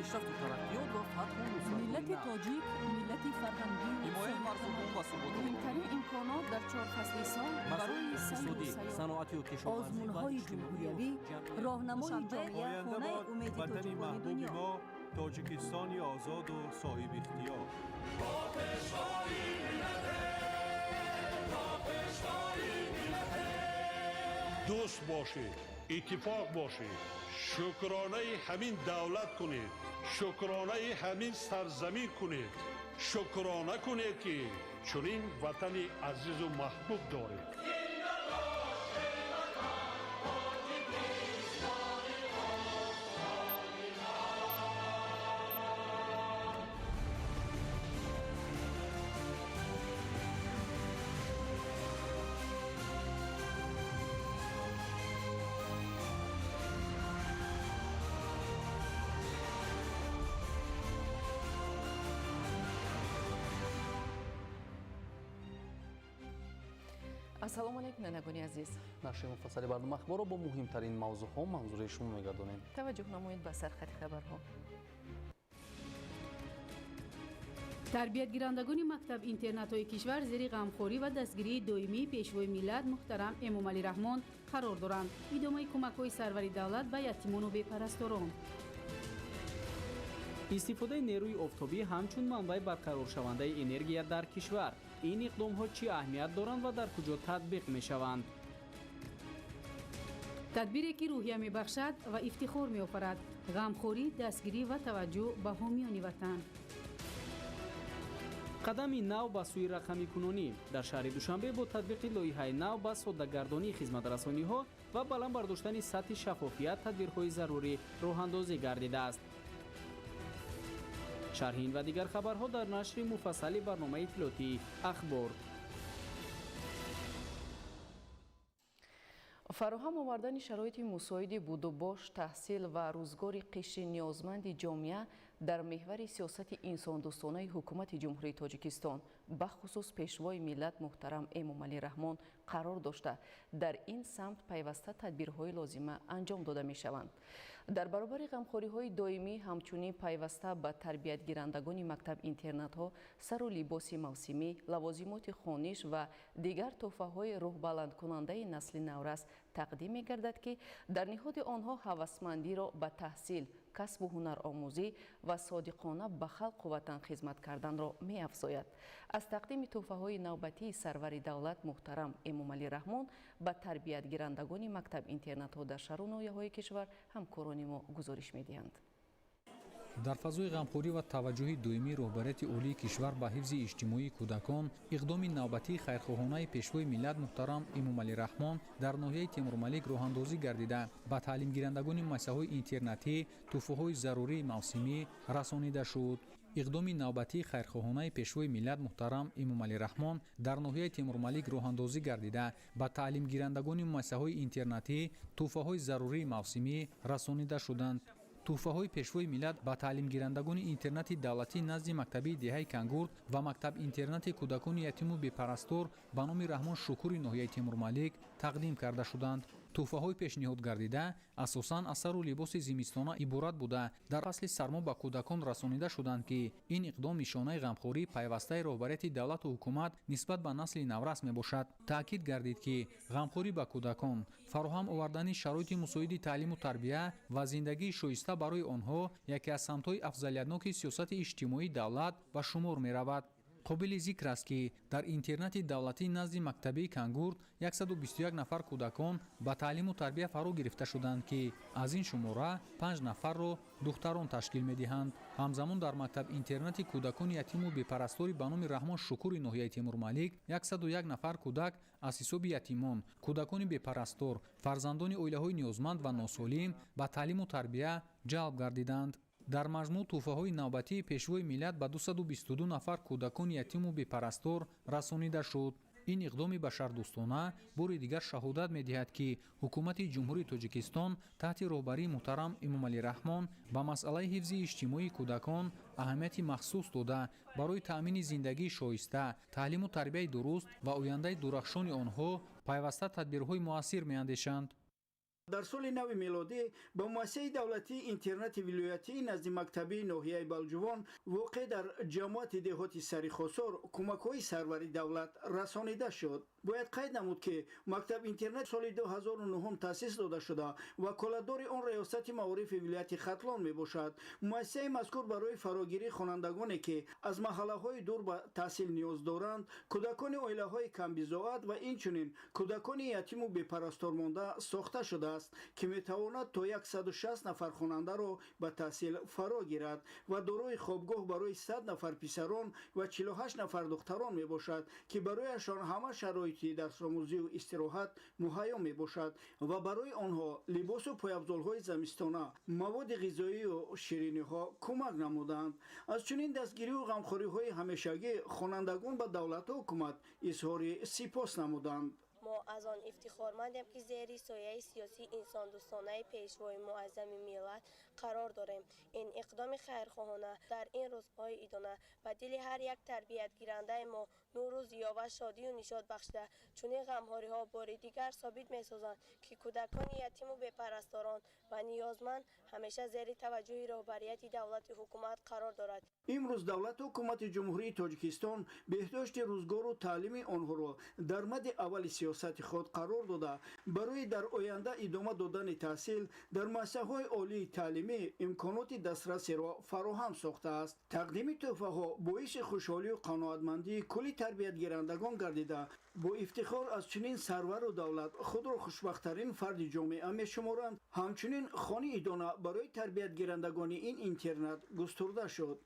Пешрафту тараққиёт ва фатҳу нусратҳои Миллати нав. тоҷик миллати фарҳангию Ҳимояи марзубум ва суботи муҳимтарин имконот дар чор фасли сол масоили барои сайру иқтисодӣ, сайёҳат. саноатию кишоварзӣ ва Озмунҳои иҷтимоию ҷумҳуриявӣ, ҷамъиятӣ. роҳнамои Душанбе. ҷомеа, Оянда хонаи бод умеди ватани тоҷикони маҳбуби дунё. мо, Тоҷикистони озоду соҳибихтиёр. Дӯст бошед, иттифоқ бошед, шукронаи ҳамин давлат кунед, шукронаи ҳамин сарзамин кунед, шукрона кунед, ки чунин ватани азизу маҳбуб доред. Ассалому алайкум, бинандагони азиз. Нашри муфассали барнома Ахборро бо муҳимтарин мавзӯъҳо манзури шумо мегардонем. Таваҷҷӯҳ намоед ба сархати хабарҳо. Тарбиятгирандагони мактаб-интернатҳои кишвар зери ғамхорӣ ва дастгирии доимии Пешвои миллат муҳтарам Эмомалӣ Раҳмон қарор доранд. Идомаи кӯмакҳои сарвари давлат ба ятимону бепарасторон. Истифодаи нерӯи офтобӣ ҳамчун манбаи барқароршавандаи энергия дар кишвар, ин иқдомҳо чӣ аҳамият доранд ва дар куҷо татбиқ мешаванд? Тадбире, ки рӯҳия мебахшад ва ифтихор меофарад: ғамхорӣ, дастгирӣ ва таваҷҷӯҳ ба ҳомиёни ватан. Қадами нав ба сӯи рақамикунонӣ. Дар шаҳри Душанбе бо татбиқи лоиҳаи нав ба соддагардонии хизматрасониҳо ва баланд бардоштани сатҳи шаффофият тадбирҳои зарурӣ роҳандозӣ гардидааст. Шарҳи ин ва дигар хабарҳо дар нашри муфассали барномаи иттилоотии Ахбор. Фароҳам овардани шароити мусоиди будубош, таҳсил ва рӯзгори қишри ниёзманди ҷомеа дар меҳвари сиёсати инсондӯстонаи Ҳукумати Ҷумҳурии Тоҷикистон, бахусус Пешвои миллат муҳтарам Эмомалӣ Раҳмон қарор дошта, дар ин самт пайваста тадбирҳои лозима анҷом дода мешаванд. Дар баробари ғамхориҳои доимӣ, ҳамчунин пайваста ба тарбиятгирандагони мактаб-интернатҳо сару либоси мавсимӣ, лавозимоти хониш ва дигар тӯҳфаҳои рӯҳбаландкунандаи насли наврас тақдим мегардад, ки дар ниҳоди онҳо ҳавасмандиро ба таҳсил, касбу ҳунаромӯзӣ ва содиқона ба халқу ватан хизмат карданро меафзояд. Аз тақдими тӯҳфаҳои навбатии сарвари давлат муҳтарам Эмомалӣ Раҳмон ба тарбиятгирандагони мактаб-интернатҳо дар шаҳру ноҳияҳои кишвар ҳамкорони мо гузориш медиҳанд. Дар фазои ғамхорӣ ва таваҷҷӯҳи доимии роҳбарияти олии кишвар ба ҳифзи иҷтимоии кӯдакон, иқдоми навбатии хайрхоҳонаи Пешвои миллат муҳтарам Эмомалӣ Раҳмон дар ноҳияи Темурмалик роҳандозӣ гардида, ба таълимгирандагони муассисаҳои интернатӣ тӯҳфаҳои зарурии мавсимӣ расонида шуд. Иқдоми навбатии хайрхоҳонаи Пешвои миллат муҳтарам Эмомалӣ Раҳмон дар ноҳияи Темурмалик роҳандозӣ гардида, ба таълимгирандагони муассисаҳои интернатӣ тӯҳфаҳои зарурии мавсимӣ расонида шуданд. Тӯҳфаҳои Пешвои миллат ба таълимгирандагони интернати давлатии назди мактабии деҳаи Кангурд ва мактаб-интернати кӯдакони ятиму бепарастор ба номи Раҳмон Шукури ноҳияи Темурмалик тақдим карда шуданд. Тӯҳфаҳои пешниҳод гардида асосан аз сару либоси зимистона иборат буда, дар фасли сармо ба кӯдакон расонида шуданд, ки ин иқдом нишонаи ғамхории пайвастаи роҳбарияти давлату ҳукумат нисбат ба насли наврас мебошад. Таъкид гардид, ки ғамхорӣ ба кӯдакон, фароҳам овардани шароити мусоиди таълиму тарбия ва зиндагии шоиста барои онҳо яке аз самтҳои афзалиятноки сиёсати иҷтимоии давлат ба шумор меравад. Қобили зикр аст, ки дар интернати давлатии назди мактабии Кангурд 121 нафар кӯдакон ба таълиму тарбия фаро гирифта шуданд, ки аз ин шумора 5 нафарро духтарон ташкил медиҳанд. Ҳамзамон дар мактаб-интернати кӯдакони ятиму бепарастори ба номи Раҳмон Шукури ноҳияи Темурмалик 101 нафар кӯдак аз ҳисоби ятимон, кӯдакони бепарастор, фарзандони оилаҳои ниёзманд ва носолим ба таълиму тарбия ҷалб гардиданд. Дар маҷмӯъ тӯҳфаҳои навбатии Пешвои миллат ба 222 нафар кӯдакони ятиму бепарастор расонида шуд. Ин иқдоми башардӯстона бори дигар шаҳодат медиҳад, ки Ҳукумати Ҷумҳурии Тоҷикистон таҳти роҳбарии муҳтарам Эмомалӣ Раҳмон ба масъалаи ҳифзи иҷтимоии кӯдакон аҳамияти махсус дода, барои таъмини зиндагии шоиста, таълиму тарбияи дуруст ва ояндаи дурахшони онҳо пайваста тадбирҳои муассир меандешанд. Дар соли нави мелодӣ ба муассисаи давлатии интернати вилоятии назди мактабии ноҳияи Балҷувон, воқеъ дар ҷамоати деҳоти Сарихосор, кӯмакҳои сарвари давлат расонида шуд. Бояд қайд намуд, ки мактаб-интернат соли 2009 таъсис дода шуда, ваколатдори он Раёсати маорифи вилояти Хатлон мебошад. Муассисаи мазкур барои фарогирии хонандагоне, ки аз маҳаллаҳои дур ба таҳсил ниёз доранд, кӯдакони оилаҳои камбизоат ва инчунин кӯдакони ятиму бепарастормонда сохта шудааст, ки метавонад то 160 нафар хонандаро ба таҳсил фаро гирад ва дорои хобгоҳ барои 100 нафар писарон ва 48 нафар духтарон мебошад, ки барояшон ҳама шароити дарсомӯзию истироҳат муҳайё мебошад ва барои онҳо либосу пойафзолҳои замистона, маводи ғизоию шириниҳо кӯмак намуданд. Аз чунин дастгирию ғамхориҳои ҳамешагӣ хонандагон ба давлату ҳукумат изҳори сипос намуданд. Мо аз он ифтихормандем, ки зери сояи сиёсии инсондӯстонаи Пешвои муаззами миллат қарор дорем. Ин иқдоми хайрхоҳона дар ин рӯзҳои идона ба дили ҳар як тарбиятгирандаи мо нуру зиё ва шодию нишот бахшида, чунин ғамхориҳо бори дигар собит месозанд, ки кӯдакони ятиму бепарасторон ва ниёзманд ҳамеша зери таваҷҷӯҳи роҳбарияти давлати ҳукумат қарор дорад. Имрӯз давлату ҳукумати Ҷумҳурии Тоҷикистон беҳдошти рӯзгору таълими онҳоро дар мади аввали сиёсати худ қарор дода, барои дар оянда идома додани таҳсил дар муассисаҳои олии таълимӣ имконоти дастрасиро фароҳам сохтааст. Тақдими тӯҳфаҳо боиси хушҳолию қаноатмандии кулли тарбиятгирандагон гардида, бо ифтихор аз чунин сарвару давлат худро хушбахттарин фарди ҷомеа мешуморанд. Ҳамчунин хони идона барои тарбиятгирандагони ин интернат густурда шуд.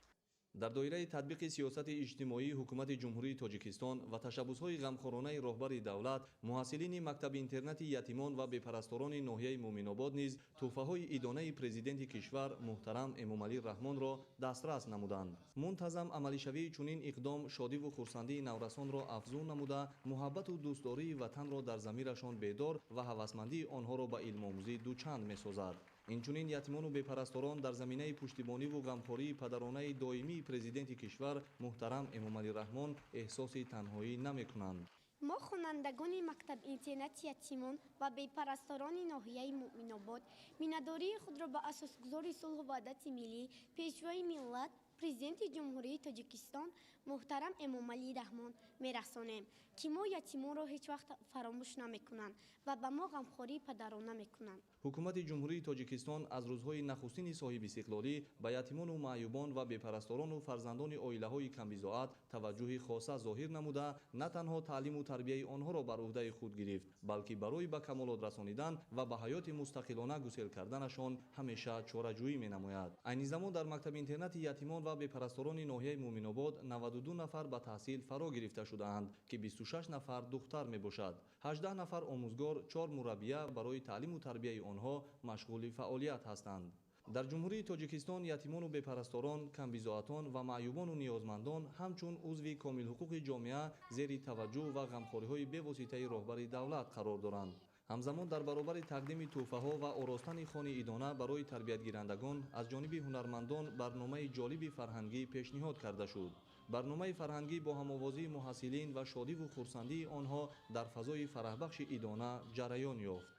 Дар доираи татбиқи сиёсати иҷтимоии Ҳукумати Ҷумҳурии Тоҷикистон ва ташаббусҳои ғамхоронаи роҳбари давлат, муҳассилини мактаби-интернати ятимон ва бепарасторони ноҳияи Муъминобод низ тӯҳфаҳои идонаи президенти кишвар муҳтарам Эмомалӣ Раҳмонро дастрас намуданд. Мунтазам амалишавии чунин иқдом шодиву хурсандии наврасонро афзун намуда, муҳаббату дӯстдории ватанро дар замирашон бедор ва ҳавасмандии онҳоро ба илмомӯзӣ дучанд месозад. Инчунин ятимону бепарасторон дар заминаи пуштибониву ғамхории падаронаи доимии президенти кишвар муҳтарам Эмомалӣ Раҳмон эҳсоси танҳоӣ намекунанд. Мо, хонандагони мактаб-интернати ятимон ва бепарасторони ноҳияи Муъминобод, миннатдории худро ба асосгузори сулҳу ваҳдати миллӣ, Пешвои миллат, Президенти Ҷумҳурии Тоҷикистон муҳтарам Эмомалӣ Раҳмон мерасонем, ки мо ятимонро ҳеҷ вақт фаромӯш намекунанд ва ба мо ғамхории падарона мекунанд. Ҳукумати Ҷумҳурии Тоҷикистон аз рӯзҳои нахустини соҳибистиқлолӣ ба ятимону маъюбон ва бепарасторону фарзандони оилаҳои камбизоат таваҷҷӯҳи хоса зоҳир намуда, на танҳо таълиму тарбияи онҳоро бар уҳдаи худ гирифт, балки барои ба камолот расонидан ва ба ҳаёти мустақилона гусел карданашон ҳамеша чораҷӯӣ менамояд. Айни замон дар мактаби-интернати ятимон ва бепарасторони ноҳияи Муъминобод 92 нафар ба таҳсил фаро гирифта шудаанд, ки 26 нафар духтар мебошад. 18 нафар омӯзгор, 4 мураббия барои таълиму тарбияи онҳо машғули фаъолият ҳастанд. Дар Ҷумҳурии Тоҷикистон ятимону бепарасторон, камбизоатон ва маъюбону ниёзмандон ҳамчун узви комилҳуқуқи ҷомеа зери таваҷҷӯҳ ва ғамхориҳои бевоситаи роҳбари давлат қарор доранд. Ҳамзамон дар баробари тақдими тӯҳфаҳо ва оростани хони идона барои тарбиятгирандагон аз ҷониби ҳунармандон барномаи ҷолиби фарҳангӣ пешниҳод карда шуд. Барномаи фарҳангӣ бо ҳамовозии муҳассилин ва шодиву хурсандии онҳо дар фазои фараҳбахши идона ҷараён ёфт.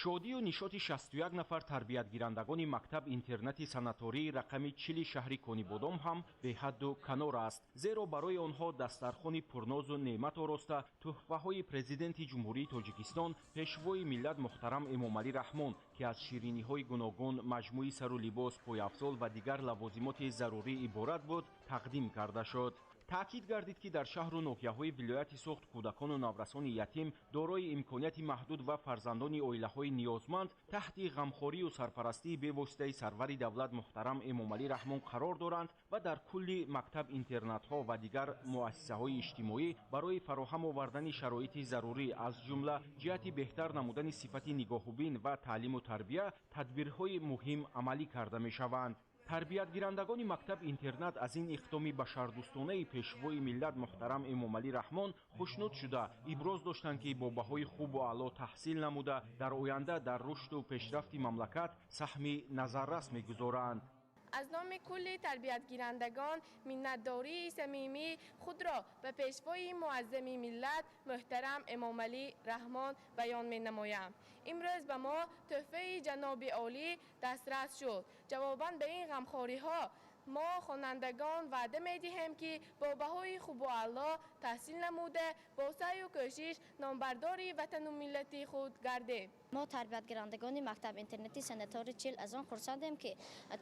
Шодию нишоти 61 нафар тарбиятгирандагони мактаб-интернати санатории рақами 40 шаҳри Конибодом ҳам беҳадду канор аст, зеро барои онҳо дастархони пурнозу неъмат ороста, тӯҳфаҳои Президенти Ҷумҳурии Тоҷикистон, Пешвои миллат муҳтарам Эмомалӣ Раҳмон, ки аз шириниҳои гуногун, маҷмӯи сару либос, пойафзол ва дигар лавозимоти зарурӣ иборат буд, тақдим карда шуд. Таъкид гардид, ки дар шаҳру ноҳияҳои вилояти Суғд кӯдакону наврасони ятим, дорои имконияти маҳдуд ва фарзандони оилаҳои ниёзманд таҳти ғамхорию сарпарастии бевоситаи сарвари давлат муҳтарам Эмомалӣ Раҳмон қарор доранд ва дар кулли мактаб-интернатҳо ва дигар муассисаҳои иҷтимоӣ барои фароҳам овардани шароити зарурӣ, аз ҷумла ҷиҳати беҳтар намудани сифати нигоҳубин ва таълиму тарбия, тадбирҳои муҳим амалӣ карда мешаванд. Тарбиятгирандагони мактаб-интернат аз ин иқдоми башардӯстонаи Пешвои миллат муҳтарам Эмомалӣ Раҳмон хушнуд шуда, иброз доштанд, ки бо баҳои хубу аъло таҳсил намуда, дар оянда дар рушду пешрафти мамлакат саҳми назаррас мегузоранд. Аз номи кулли тарбиятгирандагон миннатдории самимии худро ба Пешвои Муаззами миллат муҳтарам Эмомалӣ Раҳмон баён менамоям. Имрӯз ба мо тӯҳфаи ҷаноби олӣ дастрас шуд. Ҷавобан ба ин ғамхориҳо мо хонандагон ваъда медиҳем, ки бо баҳои хубу аъло таҳсил намуда, бо саъю кӯшиш номбардори ватану миллати худ гардем. Мо тарбиятгирандагони мактаб-интернати санаторӣ 40 аз он хурсандем, ки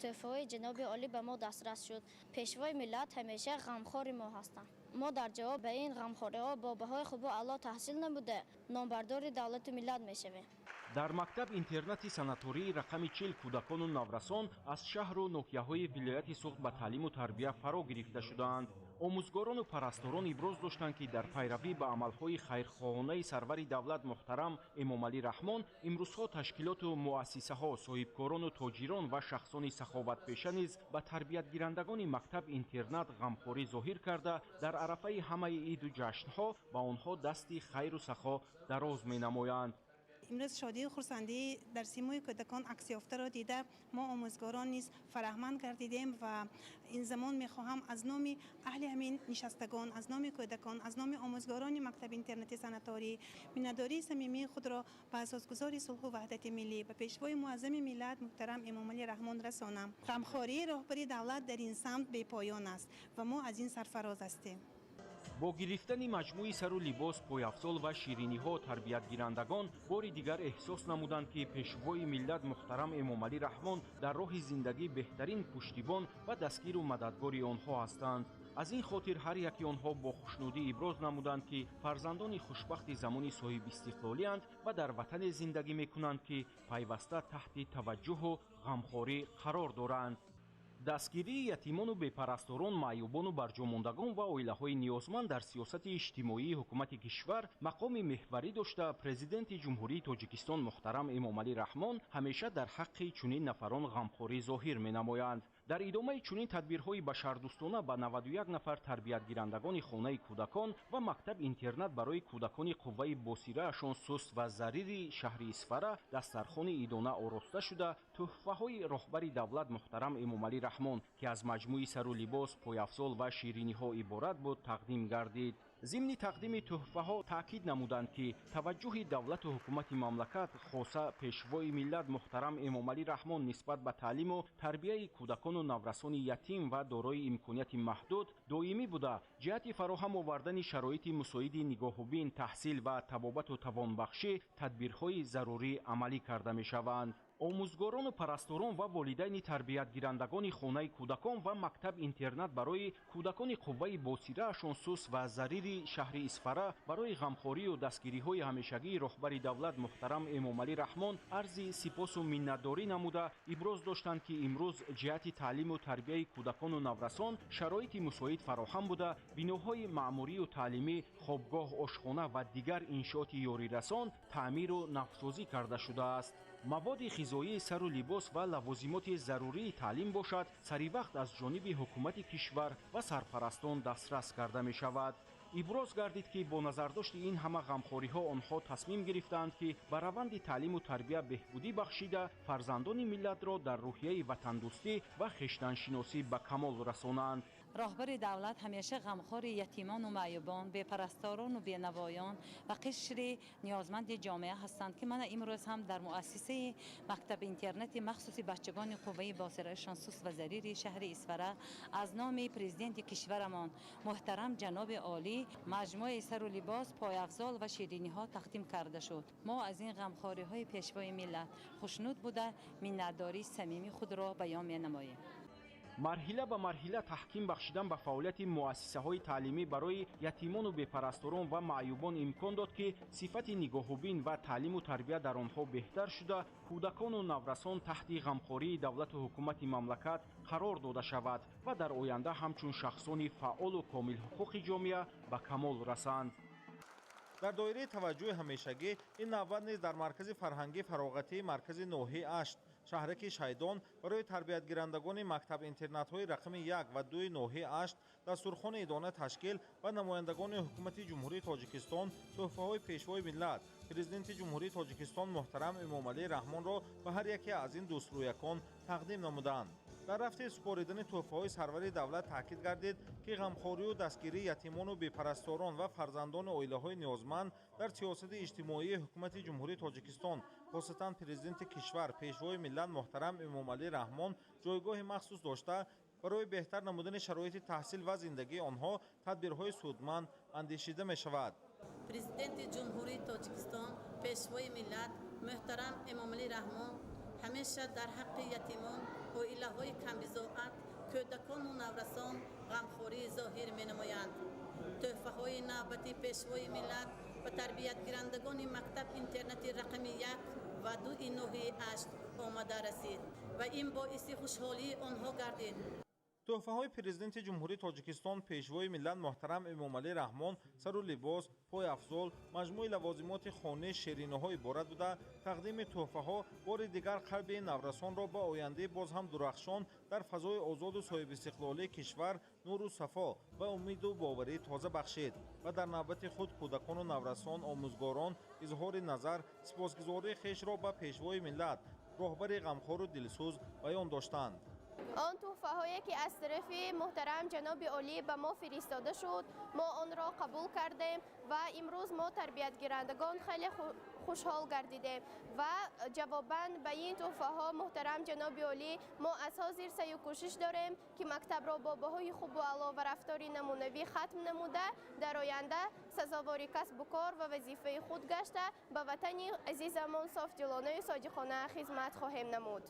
тӯҳфаҳои ҷаноби олӣ ба мо дастрас шуд. Пешвои миллат ҳамеша ғамхори мо ҳастанд. Мо дар ҷавоб ба ин ғамхориҳо бо баҳои хубу аъло таҳсил намуда, номбардори давлату миллат мешавем. Дар мактаб-интернати санатории рақами 40 кӯдакону наврасон аз шаҳру ноҳияҳои вилояти Суғд ба таълиму тарбия фаро гирифта шудаанд. Омӯзгорону парасторон иброз доштанд, ки дар пайравӣ ба амалҳои хайрхоҳонаи сарвари давлат муҳтарам Эмомалӣ Раҳмон имрӯзҳо ташкилоту муассисаҳо, соҳибкорону тоҷирон ва шахсони саховатпеша низ ба тарбиятгирандагони мактаб-интернат ғамхорӣ зоҳир карда, дар арафаи ҳамаи иду ҷашнҳо ба онҳо дасти хайру сахо дароз менамоянд. Имрӯз шодию хурсандӣ дар симои кӯдакон акс ёфтаро дида, мо омӯзгорон низ фараҳманд гардидем ва ин замон мехоҳам аз номи аҳли ҳамин нишастагон, аз номи кӯдакон, аз номи омӯзгорони мактаби интернати санаторӣ миннатдории самимии худро ба асосгузори сулҳу ваҳдати миллӣ, ба Пешвои Муаззами миллат муҳтарам Эмомалӣ Раҳмон расонам. Ғамхории роҳбари давлат дар ин самт бепоён аст ва мо аз ин сарфароз ҳастем. Бо гирифтани маҷмӯи сару либос, пойафзол ва шириниҳо тарбиятгирандагон бори дигар эҳсос намуданд, ки Пешвои миллат муҳтарам Эмомалӣ Раҳмон дар роҳи зиндагӣ беҳтарин пуштибон ва дастгиру мададгори онҳо ҳастанд. Аз ин хотир ҳар яки онҳо бо хушнудӣ иброз намуданд, ки фарзандони хушбахти замони соҳибистиқлолианд ва дар ватане зиндагӣ мекунанд, ки пайваста таҳти таваҷҷӯҳу ғамхорӣ қарор доранд. Дастгирии ятимону бепарасторон, маъюбону барҷомондагон ва оилаҳои ниёзманд дар сиёсати иҷтимоии ҳукумати кишвар мақоми меҳварӣ дошта, Президенти Ҷумҳурии Тоҷикистон муҳтарам Эмомалӣ Раҳмон ҳамеша дар ҳаққи чунин нафарон ғамхорӣ зоҳир менамоянд. Дар идомаи чунин тадбирҳои башардӯстона ба 91 нафар тарбиятгирандагони хонаи кӯдакон ва мактаб-интернат барои кӯдакони қувваи босираашон суст ва зарири шаҳри Исфара дастархони идона ороста шуда, тӯҳфаҳои роҳбари давлат муҳтарам Эмомалӣ Раҳмон, ки аз маҷмӯи сару либос, пойафзол ва шириниҳо иборат буд, тақдим гардид. Зимни тақдими тӯҳфаҳо таъкид намуданд, ки таваҷҷӯҳи давлату ҳукумати мамлакат, хоса Пешвои миллат муҳтарам Эмомалӣ Раҳмон нисбат ба таълиму тарбияи кӯдакону наврасони ятим ва дорои имконияти маҳдуд доимӣ буда, ҷиҳати фароҳам овардани шароити мусоиди нигоҳубин, таҳсил ва табобату тавонбахшӣ тадбирҳои зарурӣ амалӣ карда мешаванд. Омӯзгорону парасторон ва волидайни тарбиятгирандагони хонаи кӯдакон ва мактаб-интернат барои кӯдакони қувваи босираашон суст ва зарири шаҳри Исфара барои ғамхорию дастгириҳои ҳамешагии роҳбари давлат муҳтарам Эмомалӣ Раҳмон арзи сипосу миннатдорӣ намуда, иброз доштанд, ки имрӯз ҷиҳати таълиму тарбияи кӯдакону наврасон шароити мусоид фароҳам буда, биноҳои маъмурию таълимӣ, хобгоҳ, ошхона ва дигар иншооти ёрирасон таъмиру навсозӣ карда шудааст. Маводи ғизоии сару либос ва лавозимоти зарурии таълим бошад, саривақт аз ҷониби ҳукумати кишвар ва сарпарастон дастрас карда мешавад. Иброз гардид, ки бо назардошти ин ҳама ғамхориҳо онҳо тасмим гирифтаанд, ки ба раванди таълиму тарбия беҳбудӣ бахшида, фарзандони миллатро дар рӯҳияи ватандӯстӣ ва хештаншиносӣ ба камол расонанд. Роҳбари давлат ҳамеша ғамхори ятимону маъюбон, бепарасторону бенавоён ва қишри ниёзманди ҷомеа ҳастанд, ки мана имрӯз ҳам дар муассисаи мактаби-интернати махсуси бачагони қувваи босираашон суст ва зарири шаҳри Исфара аз номи президенти кишварамон муҳтарам ҷаноби олӣ маҷмӯаи сару либос, пойафзол ва шириниҳо тақдим карда шуд. Мо аз ин ғамхориҳои пешвои миллат хушнуд буда, миннатдории самимии худро баён менамоем. Марҳила ба марҳила таҳким бахшидан ба фаъолияти муассисаҳои таълимӣ барои ятимону бепарасторон ва маъюбон имкон дод, ки сифати нигоҳубин ва таълиму тарбия дар онҳо беҳтар шуда, кӯдакону наврасон таҳти ғамхории давлату ҳукумати мамлакат қарор дода шавад ва дар оянда ҳамчун шахсони фаъолу комилҳуқуқи ҷомеа ба камол расанд. Дар доираи таваҷҷӯҳи ҳамешагӣ ин навбат низ дар маркази фарҳангӣ фароғатии маркази ноҳияи Ашт, шаҳраки Шайдон барои тарбиятгирандагони мактаб-интернатҳои рақами 1 ва 2 ноҳияи Ашт дастурхони идона ташкил ва намояндагони ҳукумати Ҷумҳурии Тоҷикистон тӯҳфаҳои Пешвои миллат, Президенти Ҷумҳурии Тоҷикистон муҳтарам Эмомалӣ Раҳмонро ба ҳар яке аз ин дӯстрӯякон Тақдим намуданд. Дар рафти супоридани тӯҳфаҳои сарвари давлат таъкид гардид, ки ғамхорию дастгирии ятимону бепарасторон ва фарзандони оилаҳои ниёзманд дар сиёсати иҷтимоии Ҳукумати Ҷумҳурии Тоҷикистон, хосатан Президенти кишвар, Пешвои миллат муҳтарам Эмомалӣ Раҳмон ҷойгоҳи махсус дошта, барои беҳтар намудани шароити таҳсил ва зиндагии онҳо тадбирҳои судманд андешида мешавад. Президенти Ҷумҳурии Тоҷикистон, Пешвои миллат муҳтарам Эмомалӣ Раҳмон ҳамеша дар ҳаққи ятимон, оилаҳои камбизоат, кӯдакону наврасон ғамхорӣ зоҳир менамоянд. Тӯҳфаҳои навбати Пешвои миллат ба тарбиятгирандагони мактаб-интернати рақами 1 ва 2 ноҳияи Ашт омада расид ва ин боиси хушҳолии онҳо гардид. Тӯҳфаҳои Президенти Ҷумҳурии Тоҷикистон, Пешвои миллат муҳтарам Эмомалӣ Раҳмон сару либос, пойафзол, маҷмӯи лавозимоти хонӣ, шириниҳо иборат буда, тақдими тӯҳфаҳо бори дигар қалби наврасонро ба ояндаи боз ҳам дурахшон дар фазои озоду соҳибистиқлолии кишвар нуру сафо ва умиду боварии тоза бахшид ва дар навбати худ кӯдакону наврасон, омӯзгорон изҳори назар, сипосгузории хешро ба Пешвои миллат, роҳбари ғамхору дилсӯз баён доштанд. Он тӯҳфаҳое ки аз тарафи муҳтарам ҷаноби олӣ ба мо фиристода шуд, мо онро қабул кардем ва имрӯз мо тарбиятгирандагон хеле хушҳол гардидем ва ҷавобан ба ин тӯҳфаҳо муҳтарам ҷаноби олӣ мо аз ҳозир саъю кӯшиш дорем, ки мактабро бо баҳои хубу аъло ва рафтори намунавӣ хатм намуда, дар оянда сазовори касбу кор ва вазифаи худ гашта, ба ватани азизамон софдилонаю содиқона хизмат хоҳем намуд.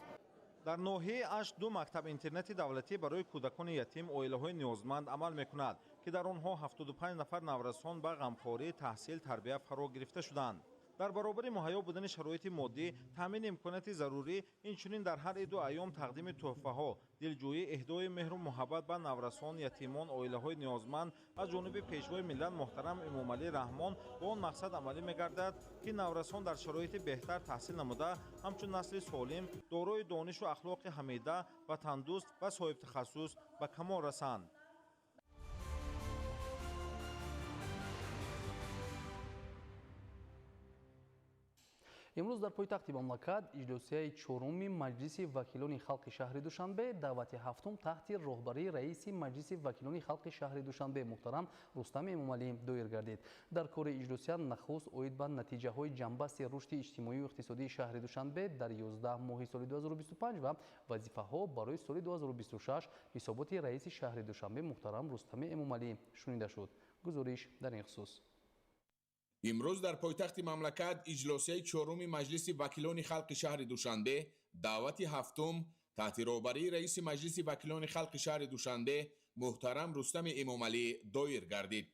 Дар ноҳияи Ашт ду мактаб-интернати давлатӣ барои кӯдакони ятим, оилаҳои ниёзманд амал мекунад, ки дар онҳо 75 нафар наврасон ба ғамхории таҳсил, тарбия фаро гирифта шуданд. Дар баробари муҳайё будани шароити моддӣ, таъмини имконияти зарурӣ, инчунин дар ҳар иду айём тақдими тӯҳфаҳо, дилҷӯӣ, эҳдои меҳру муҳаббат ба наврасон, ятимон, оилаҳои ниёзманд аз ҷониби Пешвои миллат муҳтарам Эмомалӣ Раҳмон бо он мақсад амалӣ мегардад, ки наврасон дар шароити беҳтар таҳсил намуда, ҳамчун насли солим, дорои донишу ахлоқи ҳамида, ватандӯст ва соҳибтахассус ба камол расанд. Имрӯз дар пойтахти мамлакат иҷлосияи чоруми Маҷлиси вакилони халқи шаҳри Душанбе даъвати ҳафтум таҳти роҳбарии раиси Маҷлиси вакилони халқи шаҳри Душанбе муҳтарам Рустам Эмомалӣ доир гардид. Дар кори иҷлосия нахуст оид ба натиҷаҳои ҷанбасти рушди иҷтимоию иқтисодии шаҳри Душанбе дар 11 моҳи соли 2025 ва вазифаҳо барои соли 2026 ҳисоботи раиси шаҳри Душанбе муҳтарам Рустами Эмомалӣ шунида шуд. Гузориш дар ин хусус. Имрӯз дар пойтахти мамлакат иҷлосияи чоруми Маҷлиси вакилони халқи шаҳри Душанбе даъвати ҳафтум таҳти роҳбарии раиси Маҷлиси вакилони халқи шаҳри Душанбе муҳтарам Рустами Эмомалӣ доир гардид.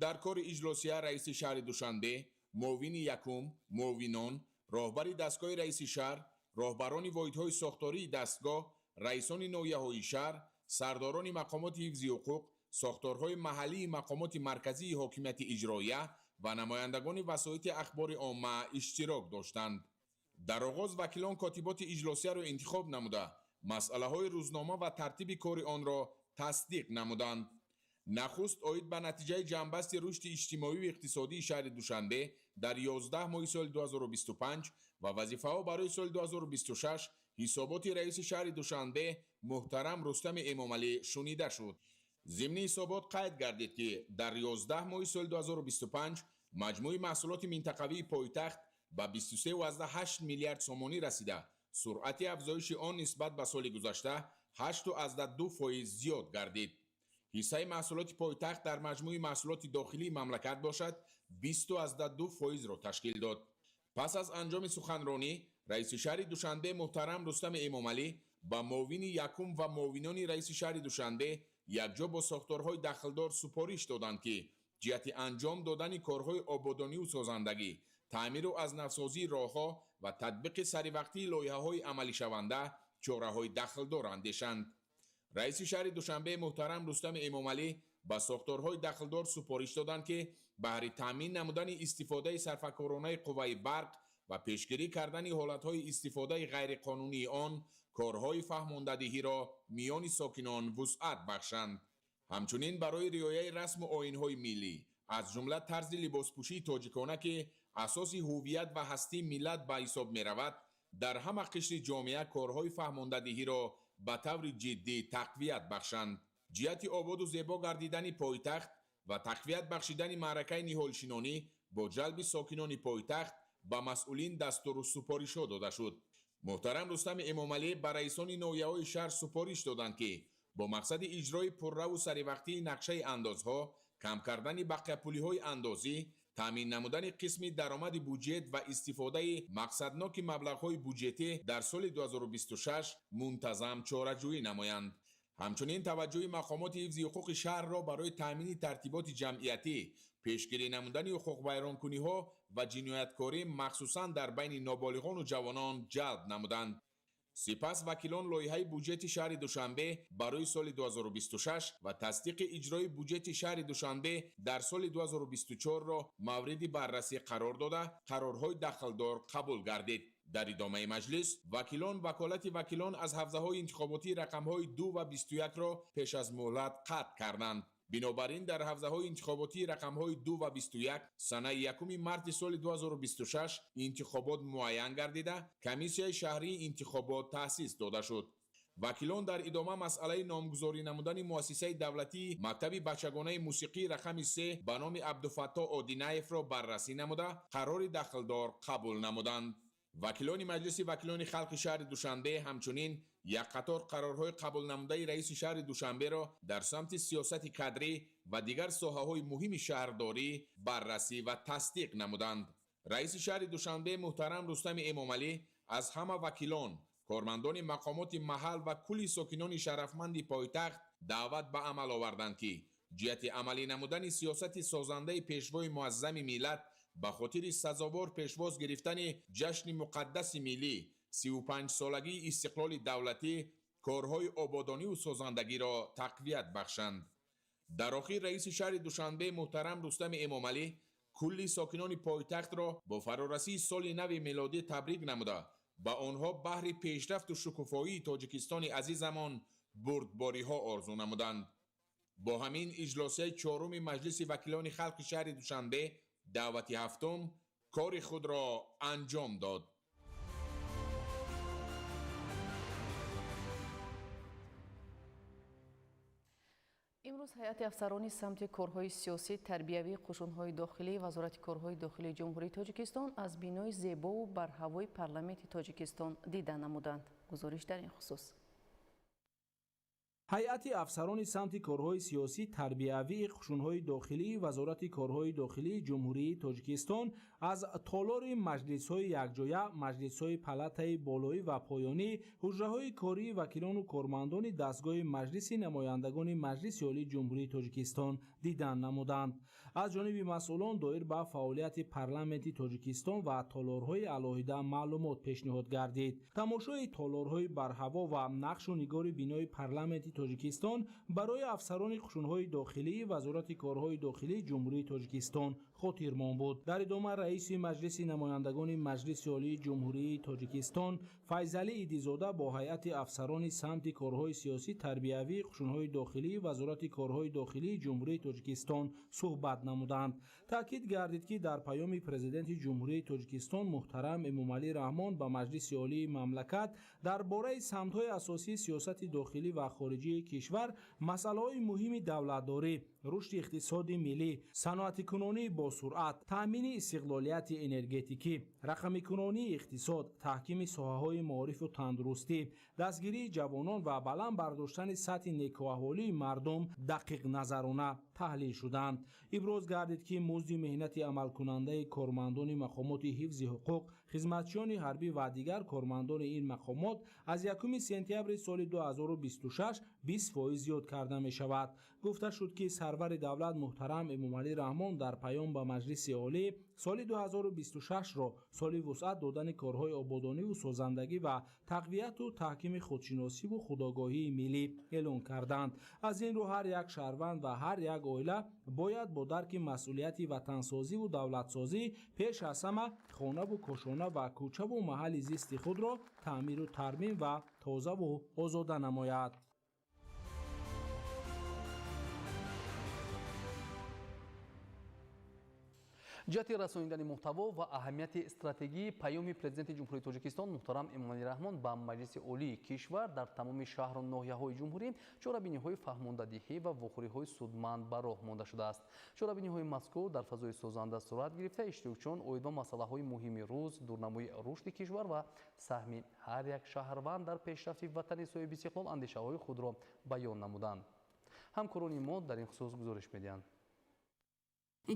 Дар кори иҷлосия раиси шаҳри Душанбе, муовини якум, муовинон, роҳбари дастгоҳи раиси шаҳр, роҳбарони воҳидҳои сохтории дастгоҳ, раисони ноҳияҳои шаҳр, сардорони мақомоти ҳифзи ҳуқуқ, сохторҳои маҳаллии мақомоти марказии ҳокимияти иҷроия ва намояндагони васоити ахбори омма иштирок доштанд. Дар оғоз вакилон котиботи иҷлосияро интихоб намуда, масъалаҳои рӯзнома ва тартиби кори онро тасдиқ намуданд. Нахуст оид ба натиҷаи ҷанбасти рушди иҷтимоию иқтисодии шаҳри Душанбе дар 11 моҳи соли 2025 ва вазифаҳо барои соли 2026 ҳисоботи раиси шаҳри Душанбе муҳтарам Рустами Эмомалӣ шунида шуд. Зимни ҳисобот қайд гардид, ки дар 11 моҳи соли 2025 маҷмӯи маҳсулоти минтақавии пойтахт ба 23,8 миллиард сомонӣ расида, суръати афзоиши он нисбат ба соли гузашта 8,2% зиёд гардид. Ҳиссаи маҳсулоти пойтахт дар маҷмӯи маҳсулоти дохилии мамлакат бошад 20,2%-ро ташкил дод. Пас аз анҷоми суханронӣ раиси шаҳри Душанбе муҳтарам Рустами Эмомалӣ ба муовини якум ва муовинони раиси шаҳри Душанбе якҷо бо сохторҳои дахлдор супориш доданд, ки ҷиҳати анҷом додани корҳои ободонию созандагӣ, таъмиру аз навсозии роҳҳо ва татбиқи саривақтии лоиҳаҳои амалишаванда чораҳои дахлдор андешанд. Раиси шаҳри Душанбе муҳтарам Рустами Эмомалӣ ба сохторҳои дахлдор супориш доданд, ки баҳри таъмин намудани истифодаи сарфакоронаи қувваи барқ ва пешгирӣ кардани ҳолатҳои истифодаи ғайриқонунии он корҳои фаҳмондадиҳиро миёни сокинон вусъат бахшанд. Ҳамчунин барои риояи расму оинҳои миллӣ, аз ҷумла тарзи либоспӯшии тоҷикона, ки асоси ҳувият ва ҳастии миллат ба ҳисоб меравад, Дар ҳама қишри ҷомеа корҳои фаҳмондадиҳиро ба таври ҷиддӣ тақвият бахшанд. Ҷиҳати ободу зебо гардидани пойтахт ва тақвият бахшидани маъракаи ниҳолшинонӣ бо ҷалби сокинони пойтахт ба масъулин дастуру супоришҳо дода шуд. Муҳтарам Рустами Эмомалӣ ба раисони ноҳияҳои шаҳр супориш доданд, ки бо мақсади иҷрои пурраву саривақтии нақшаи андозҳо, кам кардани бақияпулиҳои андозӣ, таъмин намудани қисми даромади буҷет ва истифодаи мақсадноки маблағҳои буҷетӣ дар соли 2026 мунтазам чораҷӯӣ намоянд. Ҳамчунин таваҷҷӯҳи мақомоти ҳифзи ҳуқуқи шаҳрро барои таъмини тартиботи ҷамъиятӣ, пешгирӣ намудани ҳуқуқвайронкуниҳо ва ҷинояткорӣ, махсусан дар байни ноболиғону ҷавонон, ҷалб намуданд. Сипас вакилон лоиҳаи буҷети шаҳри Душанбе барои соли 2026 ва тасдиқи иҷрои буҷети шаҳри Душанбе дар соли 2024-ро мавриди баррасӣ қарор дода, қарорҳои дахлдор қабул гардид. Дар идомаи маҷлис вакилон ваколати вакилон аз ҳавзаҳои интихоботии рақамҳои 2 ва 21-ро пеш аз муҳлат қатъ карданд. Бинобар ин дар ҳавзаҳои интихоботии рақамҳои 2 ва 21 санаи 1 марти соли 2026 интихобот муайян гардида, комиссияи шаҳрии интихобот таъсис дода шуд. Вакилон дар идома масъалаи номгузорӣ намудани муассисаи давлатии мактаби бачагонаи мусиқии рақами 3 ба номи Абдуфаттоҳ Одинаевро баррасӣ намуда, қарори дахлдор қабул намуданд. Вакилони Маҷлиси вакилони халқи шаҳри Душанбе ҳамчунин як қатор қарорҳои қабулнамудаи раиси шаҳри Душанберо дар самти сиёсати кадрӣ ва дигар соҳаҳои муҳими шаҳрдорӣ баррасӣ ва тасдиқ намуданд. Раиси шаҳри Душанбе муҳтарам Рустами Эмомалӣ аз ҳама вакилон, кормандони мақомоти маҳал ва кулли сокинони шарафманди пойтахт даъват ба амал оварданд, ки ҷиҳати амалӣ намудани сиёсати созандаи пешвои муаззами миллат ба хотири сазовор пешвоз гирифтани ҷашни муқаддаси миллӣ, 35-солагии истиқлоли давлатӣ, корҳои ободониву созандагиро тақвият бахшанд. Дар охир раиси шаҳри Душанбе муҳтарам Рустами Эмомалӣ кулли сокинони пойтахтро бо фарорасии соли нави мелодӣ табрик намуда, ба онҳо баҳри пешрафту шукуфоии Тоҷикистони азизамон бурдбориҳо орзу намуданд. Бо ҳамин иҷлосияи чоруми Маҷлиси вакилони халқи шаҳри Душанбе даъвати ҳафтум кори худро анҷом дод. Имрӯз ҳайати афсарони самти корҳои сиёсӣ, тарбиявии қушунҳои дохилӣ Вазорати корҳои дохилии Ҷумҳурии Тоҷикистон аз бинои зебову барҳавои парламенти Тоҷикистон дида намуданд. Гузориш дар ин хусус. Ҳайати афсарони самти корҳои сиёсӣ, тарбиявии қушунҳои дохилии Вазорати корҳои дохилии Ҷумҳурии Тоҷикистон аз толори маҷлисҳои якҷоя, маҷлисҳои палатаи болоӣ ва поёнӣ, ҳуҷраҳои кории вакилону кормандони дастгоҳи Маҷлиси намояндагони Маҷлиси Олии Ҷумҳурии Тоҷикистон дидан намуданд. Аз ҷониби масъулон доир ба фаъолияти парламенти Тоҷикистон ва толорҳои алоҳида маълумот пешниҳод гардид. Тамошои толорҳои барҳаво ва нақшу нигори бинои парламенти Тоҷикистон барои афсарони қушунҳои дохилии Вазорати корҳои дохилии Ҷумҳурии Тоҷикистон хотирмон буд. Дар идома раиси Маҷлиси намояндагони Маҷлиси Олии Ҷумҳурии Тоҷикистон Файзалӣ Идизода бо ҳайати афсарони самти корҳои сиёсӣ, тарбиявии қушунҳои дохилии Вазорати корҳои дохилии Ҷумҳурии Тоҷикистон суҳбат намуданд. Таъкид гардид, ки дар паёми Президенти Ҷумҳурии Тоҷикистон муҳтарам Эмомалӣ Раҳмон ба Маҷлиси Олии мамлакат дар бораи самтҳои асосии сиёсати дохилӣ ва хориҷии кишвар, масъалаҳои муҳими давлатдорӣ, рушди иқтисоди миллӣ, саноатикунонии босуръат, таъмини истиқлолияти энергетикӣ, рақамикунонии иқтисод, таҳкими соҳаҳои маорифу тандурустӣ, дастгирии ҷавонон ва баланд бардоштани сатҳи некӯаҳволии мардум дақиқназарона таҳлил шуданд. Иброз гардид, ки музди меҳнати амалкунандаи кормандони мақомоти ҳифзи ҳуқуқ, хизматчиёни ҳарбӣ ва дигар кормандони ин мақомот аз 1 сентябри соли 2026 20% зиёд карда мешавад. Гуфта шуд, ки сарвари давлат муҳтарам Эмомалӣ Раҳмон дар паём ба Маҷлиси Олӣ соли 2026-ро соли вусъат додани корҳои ободониву созандагӣ ва тақвияту таҳкими худшиносиву худогоҳии миллӣ эълон карданд. Аз ин рӯ ҳар як шаҳрванд ва ҳар як оила бояд бо дарки масъулияти ватансозиву давлатсозӣ пеш аз ҳама хонаву кошона ва кӯчаву маҳалли зисти худро таъмиру тармим ва тозаву озода намояд. Ҷиҳати расонидани муҳтаво ва аҳамияти стратегии паёми Президенти Ҷумҳурии Тоҷикистон муҳтарам Эмомалӣ Раҳмон ба Маҷлиси Олии кишвар дар тамоми шаҳру ноҳияҳои ҷумҳурӣ чорабиниҳои фаҳмондадиҳӣ ва вохӯриҳои судманд ба роҳ монда шудааст. Чорабиниҳои мазкур дар фазои созанда сурат гирифта, иштирокчиён оид ба масъалаҳои муҳими рӯз, дурнамои рушди кишвар ва саҳми ҳар як шаҳрванд дар пешрафти ватани соҳибистиқлол андешаҳои худро баён намуданд. Ҳамкорони мо дар ин хусус гузориш медиҳанд.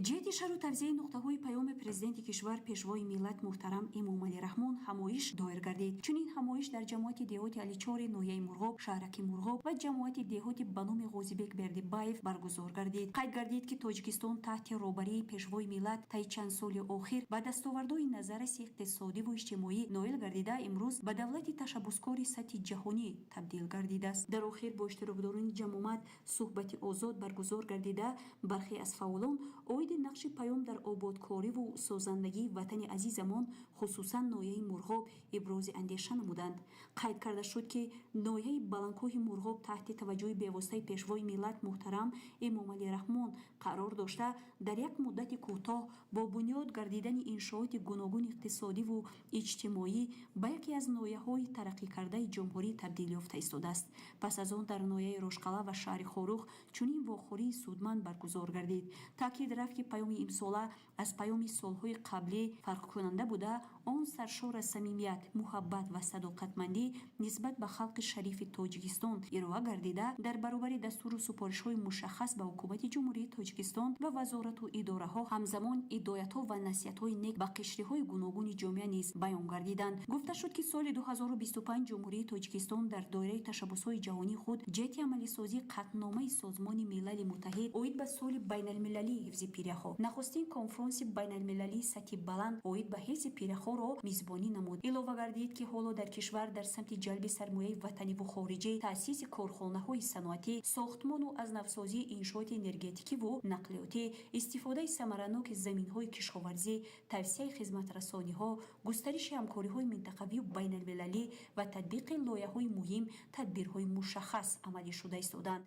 Ҷиҳати шарҳу тавзеҳи нуқтаҳои паёми президенти кишвар Пешвои миллат муҳтарам Эмомалӣ Раҳмон ҳамоиш доир гардид. Чунин ҳамоиш дар ҷамоати деҳоти Аличори ноҳияи Мурғоб, шаҳраки Мурғоб ва ҷамоати деҳоти ба номи Ғозибек Бердибаев баргузор гардид. Қайд гардид, ки Тоҷикистон таҳти роҳбарии Пешвои миллат таи чанд соли охир ба дастовардҳои назарраси иқтисодиву иҷтимоӣ ноил гардида, имрӯз ба давлати ташаббускори сатҳи ҷаҳонӣ табдил гардидааст. Дар охир бо иштирокдорони ҷамомат суҳбати озод баргузор гардида, бархе аз фаъолон оиди нақши паём дар ободкориву созандагии ватани азизамон, хусусан ноҳияи Мурғоб, ибрози андеша намуданд. Қайд карда шуд, ки ноҳияи баландкӯҳи Мурғоб таҳти таваҷҷӯҳи бевоситаи Пешвои миллат муҳтарам Эмомалӣ Раҳмон қарор дошта, дар як муддати кӯтоҳ бо бунёд гардидани иншооти гуногуни иқтисодиву иҷтимоӣ ба яке аз ноҳияҳои тараққикардаи ҷумҳурӣ табдил ёфта истодааст. Пас аз он дар ноҳияи Рошқала ва шаҳри Хоруғ чунин вохӯрии судманд баргузор гардид. Таъкид рафт, ки паёми имсола аз паёми солҳои қаблӣ фарқкунанда буда, он саршор аз самимият, муҳаббат ва садоқатмандӣ нисбат ба халқи шарифи Тоҷикистон ироа гардида, дар баробари дастуру супоришҳои мушаххас ба ҳукумати Ҷумҳурии Тоҷикистон ва вазорату идораҳо, ҳамзамон ҳидоятҳо ва насиҳатҳои нек ба қишриҳои гуногуни ҷомеа низ баён гардиданд. Гуфта шуд, ки соли 2025 Ҷумҳурии Тоҷикистон дар доираи ташаббусҳои ҷаҳонии худ ҷиҳати амалисозии қатъномаи Созмони Милали Муттаҳид оид ба соли байналмилалии ҳифзи пиряхҳо нахустин конфронси байналмилалии сатҳи баланд оид ба ҳифзи пиряхҳоро мизбонӣ намуд. Илова гардид, ки ҳоло дар кишвар дар самти ҷалби сармояи ватаниву хориҷӣ, таъсиси корхонаҳои саноатӣ, сохтмону аз навсозии иншооти энергетикиву нақлиётӣ, истифодаи самараноки заминҳои кишоварзӣ, тавсеаи хизматрасониҳо, густариши ҳамкориҳои минтақавию байналмилалӣ ва татбиқи лоиҳаҳои муҳим тадбирҳои мушаххас амалӣ шуда истоданд.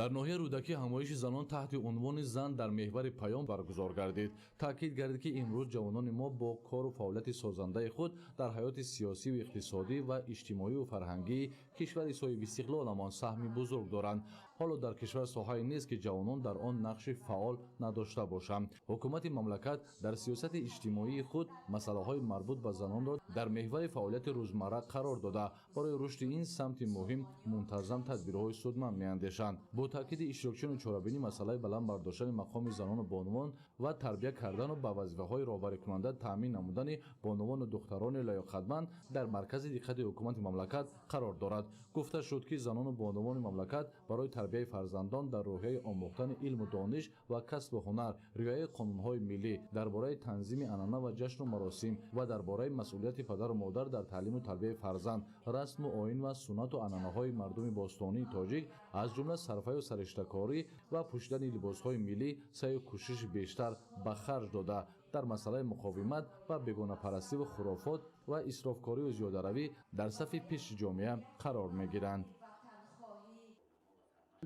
Дар ноҳияи Рӯдакӣ ҳамоиши занон таҳти унвони «Зан дар меҳвари паём» баргузор гардид. Таъкид гардид, ки имрӯз ҷавонони мо бо кору фаъолияти созандаи худ дар ҳаёти сиёсиву иқтисодӣ ва иҷтимоию фарҳангии кишвари соҳибистиқлоламон саҳми бузург доранд. Ҳоло дар кишвар соҳае нест, ки ҷавонон дар он нақши фаъол надошта бошанд. Ҳукумати мамлакат дар сиёсати иҷтимоии худ масъалаҳои марбут ба занонро дар меҳвари фаъолияти рӯзмарра қарор дода, барои рушди ин самти муҳим мунтазам тадбирҳои судманд меандешанд. Бо таъкиди иштирокчиёни чорабинӣ, масъалаи баланд бардоштани мақоми занону бонувон ва тарбия кардану ба вазифаҳои роҳбарикунанда таъмин намудани бонувону духтарони лаёқатманд дар маркази диққати ҳукумати мамлакат қарор дорад. Гуфта шуд, ки занону бонувони мамлакат барои тарбияи фарзандон дар рӯҳияи омӯхтани илму дониш ва касбу ҳунар, риояи қонунҳои миллӣ, дар бораи танзими анъана ва ҷашну маросим ва дар бораи масъулияти падару модар дар таълиму тарбияи фарзанд, расму оин ва суннату анъанаҳои мардуми бостонии тоҷик, аз ҷумла сарфаю сариштакорӣ ва пӯшидани либосҳои миллӣ саъю кӯшиши бештар ба харҷ дода, дар масъалаи муқовимат ба бегонапарастиву хурофот ва исрофкорию зиёдаравӣ дар сафи пеши ҷомеа қарор мегиранд.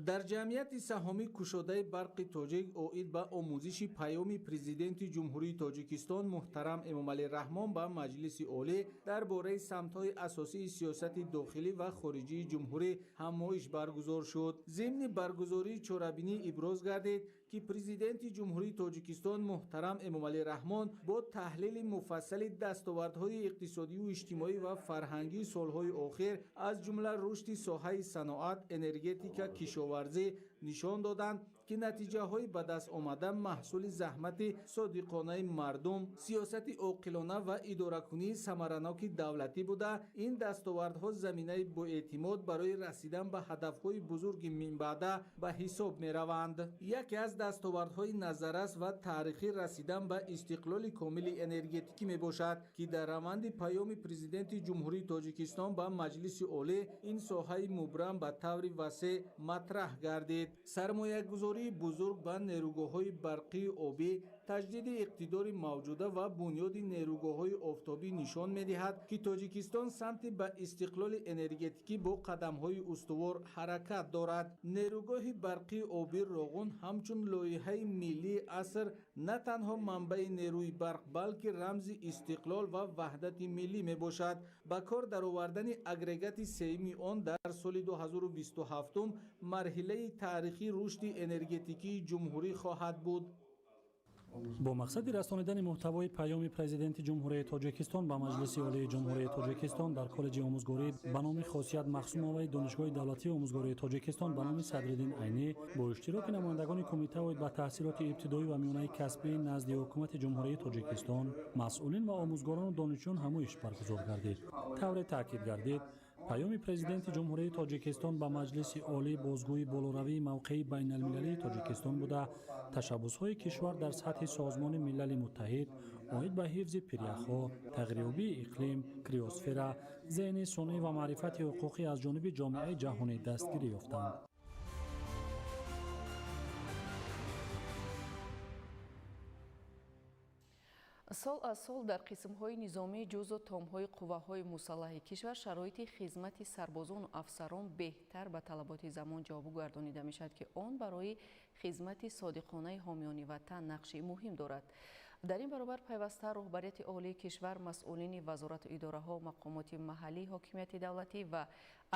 Дар ҷамъияти саҳомӣ кушодаи барқи тоҷик оид ба омӯзиши паёми Президенти Ҷумҳурии Тоҷикистон муҳтарам Эмомалӣ Раҳмон ба Маҷлиси Олӣ дар бораи самтҳои асосии сиёсати дохилӣ ва хориҷии ҷумҳурӣ ҳамоиш баргузор шуд. Зимни баргузории чорабинӣ иброз гардид, ки Президенти Ҷумҳурии Тоҷикистон муҳтарам Эмомалӣ Раҳмон бо таҳлили муфассали дастовардҳои иқтисодию иҷтимоӣ ва фарҳангии солҳои охир, аз ҷумла рушди соҳаи саноат, энергетика, кишоварзӣ нишон доданд, ки натиҷаҳои ба даст омада маҳсули заҳмати содиқонаи мардум, сиёсати оқилона ва идоракунии самараноки давлатӣ буда, ин дастовардҳо заминаи боэътимод барои расидан ба ҳадафҳои бузурги минбаъда ба ҳисоб мераванд. Яке аз дастовардҳои назаррас ва таърихӣ расидан ба истиқлоли комили энергетикӣ мебошад, ки дар раванди паёми Президенти Ҷумҳурии Тоҷикистон ба Маҷлиси Олӣ ин соҳаи мубрам ба таври васеъ матраҳ гардид. Сармоягузории бузург ба нерӯгоҳҳои барқии обӣ, Таҷдиди иқтидори мавҷуда ва бунёди нерӯгоҳҳои офтобӣ нишон медиҳад, ки Тоҷикистон самти ба истиқлоли энергетикӣ бо қадамҳои устувор ҳаракат дорад. Нерӯгоҳи барқии обии Роғун ҳамчун лоиҳаи миллии аср на танҳо манбаи нерӯи барқ, балки рамзи истиқлол ва ваҳдати миллӣ мебошад. Ба кор даровардани агрегати сеюми он дар соли 2027 марҳилаи таърихии рушди энергетикии ҷумҳурӣ хоҳад буд. Бо мақсади расонидани муҳтавои паёми Президенти Ҷумҳурии Тоҷикистон ба Маҷлиси Олии Ҷумҳурии Тоҷикистон дар Коллеҷи омӯзгорӣ ба номи Хосият Махсумоваи Донишгоҳи давлатии омӯзгории Тоҷикистон ба номи Садриддин Айнӣ бо иштироки намояндагони Кумита оид ба таҳсилоти ибтидоӣ ва миёнаи касбӣ назди Ҳукумати Ҷумҳурии Тоҷикистон, масъулин ва омӯзгорону донишҷӯён ҳамоиш баргузор гардид. Тавре таъкид гардид, паёми Президенти Ҷумҳурии Тоҷикистон ба Маҷлиси Олӣ бозгӯи болоравии мавқеи байналмилалии Тоҷикистон буда, ташаббусҳои кишвар дар сатҳи Созмони Милали Муттаҳид оид ба ҳифзи пиряхҳо, тағйирёбии иқлим, криосфера, зеҳни сунъӣ ва маърифати ҳуқуқӣ аз ҷониби ҷомеаи ҷаҳонӣ дастгирӣ ёфтанд. Сол аз сол дар қисмҳои низомии ҷузъу томҳои қувваҳои мусаллаҳи кишвар шароити хизмати сарбозону афсарон беҳтар ба талаботи замон ҷавобгӯ гардонида мешавад, ки он барои хизмати содиқонаи ҳомиёни ватан нақши муҳим дорад. Дар ин баробар пайваста роҳбарияти олии кишвар, масъулини вазорату идораҳо, мақомоти маҳаллии ҳокимияти давлатӣ ва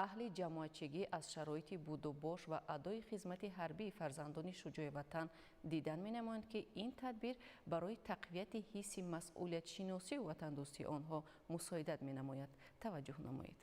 аҳли ҷамоатчигӣ аз шароити будубош ва адои хизмати ҳарбии фарзандони шуҷои ватан дидан менамоянд, ки ин тадбир барои тақвияти ҳисси масъулиятшиносию ватандӯстии онҳо мусоидат менамояд. Таваҷҷӯҳ намоед.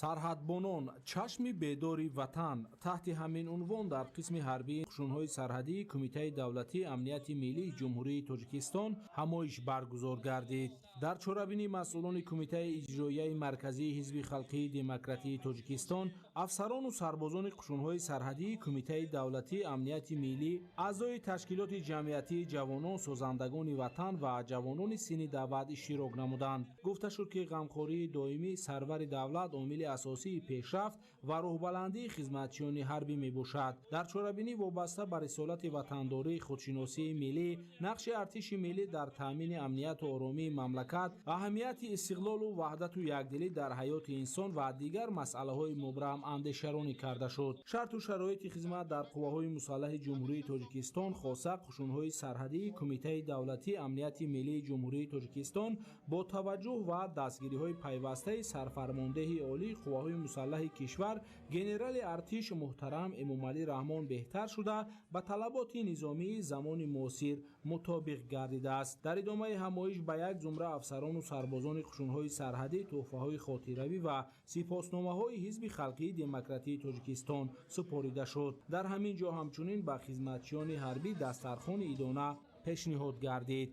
Сарҳадбонон чашми бедори ватан. Таҳти ҳамин унвон дар қисми ҳарбии қушунҳои сарҳадии Кумитаи давлатии амнияти миллии Ҷумҳурии Тоҷикистон ҳамоиш баргузор гардид. Дар чорабинӣ масъулони Кумитаи иҷроияи марказии Ҳизби халқии демократии Тоҷикистон, афсарону сарбозони қушунҳои сарҳадии Кумитаи давлатии амнияти миллӣ, аъзои ташкилоти ҷамъиятии ҷавонон, созандагони ватан ва ҷавонони синни даъват иштирок намуданд. Гуфта шуд, ки ғамхории доимии сарвари давлат омили асосии пешрафт ва рӯҳбаландии хизматчиёни ҳарбӣ мебошад. Дар чорабинӣ вобаста ба рисолати ватандорӣ, худшиносии миллӣ, нақши артиши миллӣ дар таъмини амнияту оромии мамлакат, аҳамияти истиқлолу ваҳдату якдилӣ дар ҳаёти инсон ва дигар масъалаҳои мубрам андешаронӣ карда шуд. Шарту шароити хизмат дар қувваҳои мусаллаҳи Ҷумҳурии Тоҷикистон, хоса қушунҳои сарҳадии Кумитаи давлатии амнияти миллии Ҷумҳурии Тоҷикистон бо таваҷҷӯҳ ва дастгириҳои пайвастаи сарфармондеҳи олии қувваҳои мусаллаҳи кишвар генерали артиш муҳтарам Эмомалӣ Раҳмон беҳтар шуда, ба талаботи низомии замони муосир мутобиқ гардидааст. Дар идомаи ҳамоиш ба як зумра афсарону сарбозони қушунҳои сарҳадӣ тӯҳфаҳои хотиравӣ ва сипосномаҳои Ҳизби халқии демократии Тоҷикистон супорида шуд. Дар ҳамин ҷо ҳамчунин ба хизматчиёни ҳарбӣ дастархони идона пешниҳод гардид.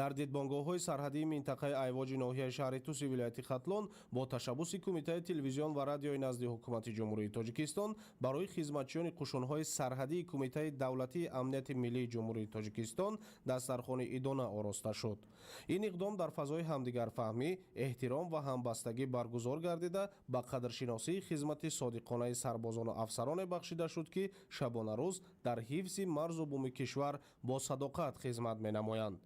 Дар дидбонгоҳҳои сарҳадии минтақаи Айвоҷи ноҳияи шаҳри Туси вилояти Хатлон бо ташаббуси Кумитаи телевизион ва радиои назди Ҳукумати Ҷумҳурии Тоҷикистон барои хизматчиёни қушунҳои сарҳадии Кумитаи давлатии амнияти миллии Ҷумҳурии Тоҷикистон дастархони идона ороста шуд. Ин иқдом дар фазои ҳамдигарфаҳмӣ, эҳтиром ва ҳамбастагӣ баргузор гардида, ба қадршиносии хизмати содиқонаи сарбозону афсароне бахшида шуд, ки шабонарӯз дар ҳифзи марзу буми кишвар бо садоқат хизмат менамоянд.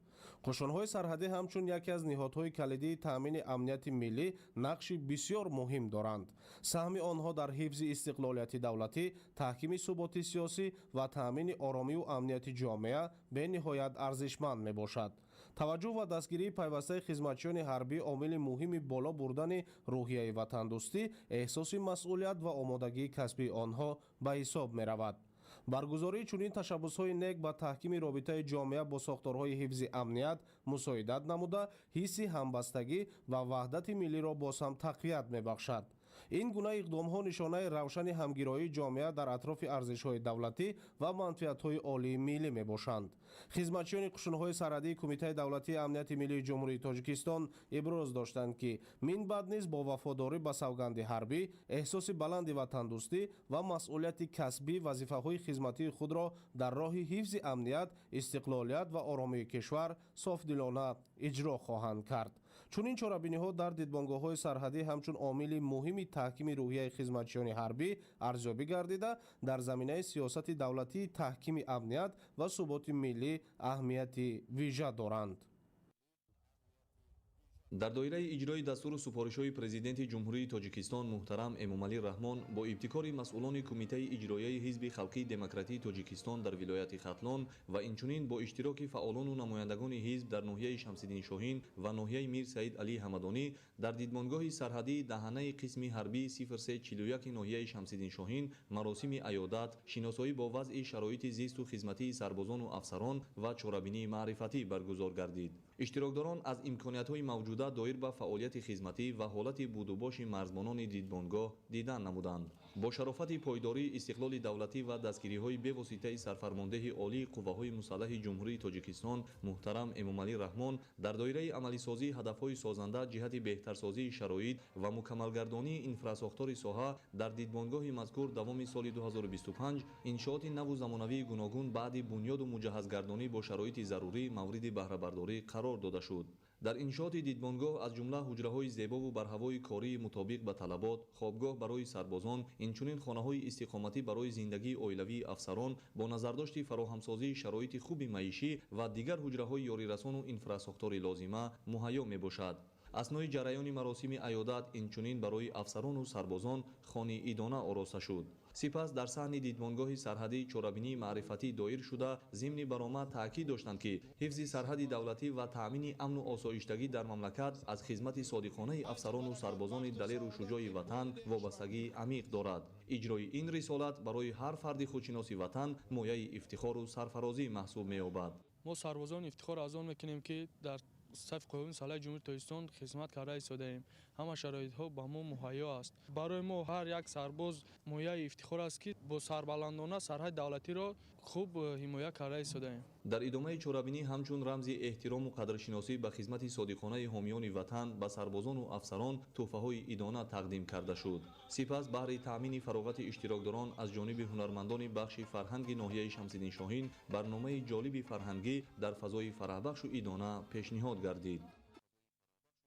Қушунҳои сарҳадӣ ҳамчун яке аз ниҳодҳои калидии таъмини амнияти миллӣ нақши бисёр муҳим доранд. Саҳми онҳо дар ҳифзи истиқлолияти давлатӣ, таҳкими суботи сиёсӣ ва таъмини оромиву амнияти ҷомеа бениҳоят арзишманд мебошад. Таваҷҷӯҳ ва дастгирии пайвастаи хизматчиёни ҳарбӣ омили муҳими боло бурдани рӯҳияи ватандӯстӣ, эҳсоси масъулият ва омодагии касбии онҳо ба ҳисоб меравад. Баргузории чунин ташаббусҳои нек ба таҳкими робитаи ҷомеа бо сохторҳои ҳифзи амният мусоидат намуда, ҳисси ҳамбастагӣ ва ваҳдати миллиро боз ҳам тақвият мебахшад. Ин гуна иқдомҳо нишонаи равшани ҳамгироии ҷомеа дар атрофи арзишҳои давлатӣ ва манфиатҳои олии миллӣ мебошанд. Хизматчиёни қушунҳои сарҳадии Кумитаи давлатии амнияти миллии Ҷумҳурии Тоҷикистон иброз доштанд, ки минбаъд низ бо вафодорӣ ба савганди ҳарбӣ, эҳсоси баланди ватандӯстӣ ва масъулияти касбӣ вазифаҳои хизматии худро дар роҳи ҳифзи амният, истиқлолият ва оромии кишвар софдилона иҷро хоҳанд кард. Чунин чорабиниҳо дар дидбонгоҳҳои сарҳадӣ ҳамчун омили муҳими таҳкими рӯҳияи хизматчиёни ҳарбӣ арзёбӣ гардида, дар заминаи сиёсати давлатии таҳкими амният ва суботи миллӣ аҳамияти вижа доранд. Дар доираи иҷрои дастуру супоришҳои Президенти Ҷумҳурии Тоҷикистон муҳтарам Эмомалӣ Раҳмон бо ибтикори масъулони Кумитаи иҷроияи Ҳизби Халқии Демократии Тоҷикистон дар вилояти Хатлон ва инчунин бо иштироки фаъолону намояндагони ҳизб дар ноҳияи Шамсиддин Шоҳин ва ноҳияи Мир Саид Алӣ Ҳамадонӣ дар дидбонгоҳи сарҳадии даҳанаи қисми ҳарбии 0341 ноҳияи Шамсиддин Шоҳин маросими аёдат, шиносоӣ бо вазъи шароити зисту хизматии сарбозону афсарон ва чорабинии маърифатӣ баргузор гардид. Иштирокдорон аз имкониятҳои мавҷуда доир ба фаъолияти хизматӣ ва ҳолати будубоши марзбонони дидбонгоҳ дидан намуданд. Бо шарофати пойдории истиқлоли давлатӣ ва дастгириҳои бевоситаи сарфармондеҳи олии қувваҳои мусаллаҳи Ҷумҳурии Тоҷикистон муҳтарам Эмомалӣ Раҳмон дар доираи амалисозии ҳадафҳои созанда ҷиҳати беҳтарсозии шароит ва мукаммалгардонии инфрасохтори соҳа дар дидбонгоҳи мазкур давоми соли 2025 иншооти наву замонавии гуногун баъди бунёду муҷаҳҳазгардонӣ бо шароити зарурӣ мавриди баҳрабардорӣ қарор дода шуд. Дар иншооти дидбонгоҳ аз ҷумла ҳуҷраҳои зебову барҳавои кории мутобиқ ба талабот, хобгоҳ барои сарбозон, инчунин хонаҳои истиқоматӣ барои зиндагии оилавии афсарон бо назардошти фароҳамсозии шароити хуби маишӣ ва дигар ҳуҷраҳои ёрирасону инфрасохтори лозима муҳайё мебошад. Аснои ҷараёни маросими аёдат инчунин барои афсарону сарбозон хони идона ороста шуд. Сипас дар саҳни дидбонгоҳи сарҳадии чорабинии маърифатӣ доир шуда, зимни баромад таъкид доштанд, ки ҳифзи сарҳади давлатӣ ва таъмини амну осоиштагӣ дар мамлакат аз хизмати содиқонаи афсарону сарбозони далеру шуҷои ватан вобастагии амиқ дорад. Иҷрои ин рисолат барои ҳар фарди худшиноси ватан мояи ифтихору сарфарозӣ маҳсуб меёбад. Мо сарбозон ифтихор аз он мекунем, ки дар сафи қувваҳои мусаллаҳи Ҷумҳурии Тоҷикистон хизмат карда истодаем. Ҳама шароитҳо ба мо муҳайё аст. Барои мо ҳар як сарбоз мояи ифтихор аст, ки бо сарбаландона сарҳади давлатиро хуб ҳимоя карда истодаем. Дар идомаи чорабинӣ ҳамчун рамзи эҳтирому қадршиносӣ ба хизмати содиқонаи ҳомиёни ватан ба сарбозону афсарон тӯҳфаҳои идона тақдим карда шуд. Сипас баҳри таъмини фароғати иштирокдорон аз ҷониби ҳунармандони бахши фарҳанги ноҳияи Шамсиддин Шоҳин барномаи ҷолиби фарҳангӣ дар фазои фараҳбахшу идона пешниҳод гардид.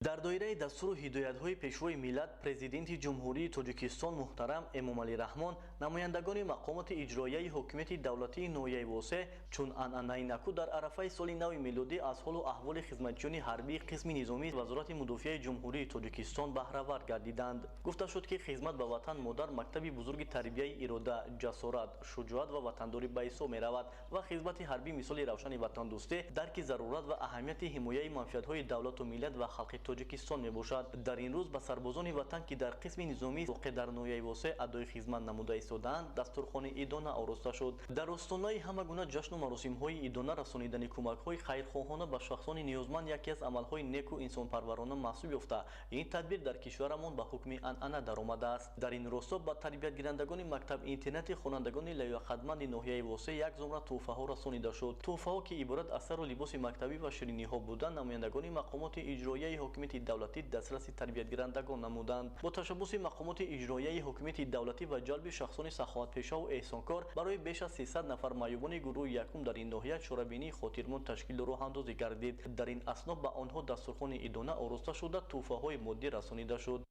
Дар доираи дастуру ҳидоятҳои Пешвои миллат, Президенти Ҷумҳурии Тоҷикистон муҳтарам Эмомалӣ Раҳмон, намояндагони мақомоти иҷроияи ҳокимияти давлатии ноҳияи Восеъ чун анъанаи наку дар арафаи соли нави милодӣ аз ҳолу аҳволи хизматчиёни ҳарбии қисми низомии Вазорати мудофиаи Ҷумҳурии Тоҷикистон баҳравар гардиданд. Гуфта шуд, ки хизмат ба ватан модар мактаби бузурги тарбияи ирода, ҷасорат, шуҷоат ва ватандорӣ ба ҳисоб меравад ва хизмати ҳарбӣ мисоли равшани ватандӯстӣ, дарки зарурат ва аҳамияти ҳимояи манфиатҳои давлату миллат ва халқи Тоҷикистон мебошад. Дар ин рӯз ба сарбозони ватан, ки дар қисми низомии воқеъ дар ноҳияи Восеъ адои хизмат намуда истодаанд, дастурхони идона ороста шуд. Дар остонаи ҳама гуна ҷашну маросимҳои идона расонидани кӯмакҳои хайрхоҳона ба шахсони ниёзманд яке аз амалҳои неку инсонпарварона маҳсуб ёфта, ин тадбир дар кишварамон ба ҳукми анъана даромадааст. Дар ин росто ба тарбиятгирандагони мактаб-интернати хонандагони лаёқатманди ноҳияи Восеъ як зумра тӯҳфаҳо расонида шуд. Тӯҳфаҳо, ки иборат аз сару либоси мактабӣ ва шириниҳо буданд, намояндагони мақомоти иҷроияи ҳокимияти давлатӣ дастраси тарбиятгирандагон намуданд. Бо ташаббуси мақомоти иҷроияи ҳокимияти давлатӣ ва ҷалби шахсони саховатпешаву эҳсонкор барои беш аз 300 нафар маъюбони гурӯҳи якум дар ин ноҳия чорабинии хотирмон ташкилу роҳандозӣ гардид. Дар ин асно ба онҳо дастурхони идона ороста шуда, тӯҳфаҳои моддӣ расонида шуд.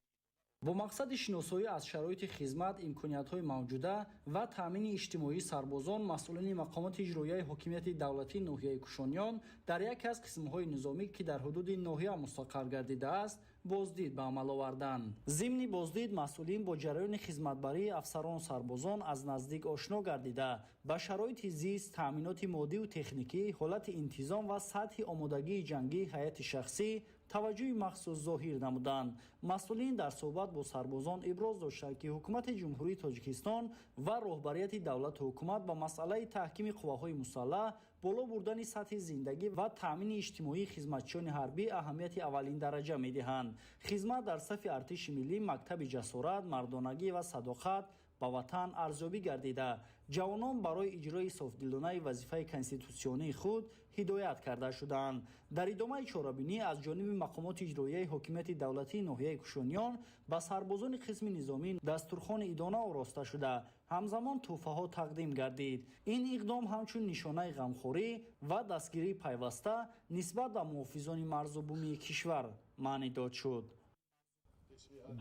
Бо мақсади шиносоӣ аз шароити хизмат, имкониятҳои мавҷуда ва таъмини иҷтимоии сарбозон, масъулини мақомоти иҷроияи ҳокимияти давлатии ноҳияи Кушониён дар яке аз қисмҳои низомӣ, ки дар ҳудуди ноҳия мустақар гардидааст, боздид ба амал оварданд. Зимни боздид масъулин бо ҷараёни хизматбарии афсарону сарбозон аз наздик ошно гардида, ба шароити зист, таъминоти моддиву техникӣ, ҳолати интизом ва сатҳи омодагии ҷангии ҳайати шахсӣ таваҷҷӯҳи махсус зоҳир намуданд. Масъулин дар суҳбат бо сарбозон иброз доштанд, ки ҳукумати Ҷумҳурии Тоҷикистон ва роҳбарияти давлату ҳукумат ба масъалаи таҳкими қувваҳои мусаллаҳ, боло бурдани сатҳи зиндагӣ ва таъмини иҷтимоии хизматчиёни ҳарбӣ аҳамияти аввалин дараҷа медиҳанд. Хизмат дар сафи артиши миллӣ мактаби ҷасорат, мардонагӣ ва садоқат ба ватан арзёбӣ гардида, ҷавонон барои иҷрои софдилонаи вазифаи конститутсионии худ ҳидоят карда шуданд. Дар идомаи чорабинӣ аз ҷониби мақомоти иҷроияи ҳокимияти давлатии ноҳияи Кушониён ба сарбозони қисми низомӣ дастурхони идона ороста шуда, ҳамзамон тӯҳфаҳо тақдим гардид. Ин иқдом ҳамчун нишонаи ғамхорӣ ва дастгирии пайваста нисбат ба муҳофизони марзу бумии кишвар маънидод шуд.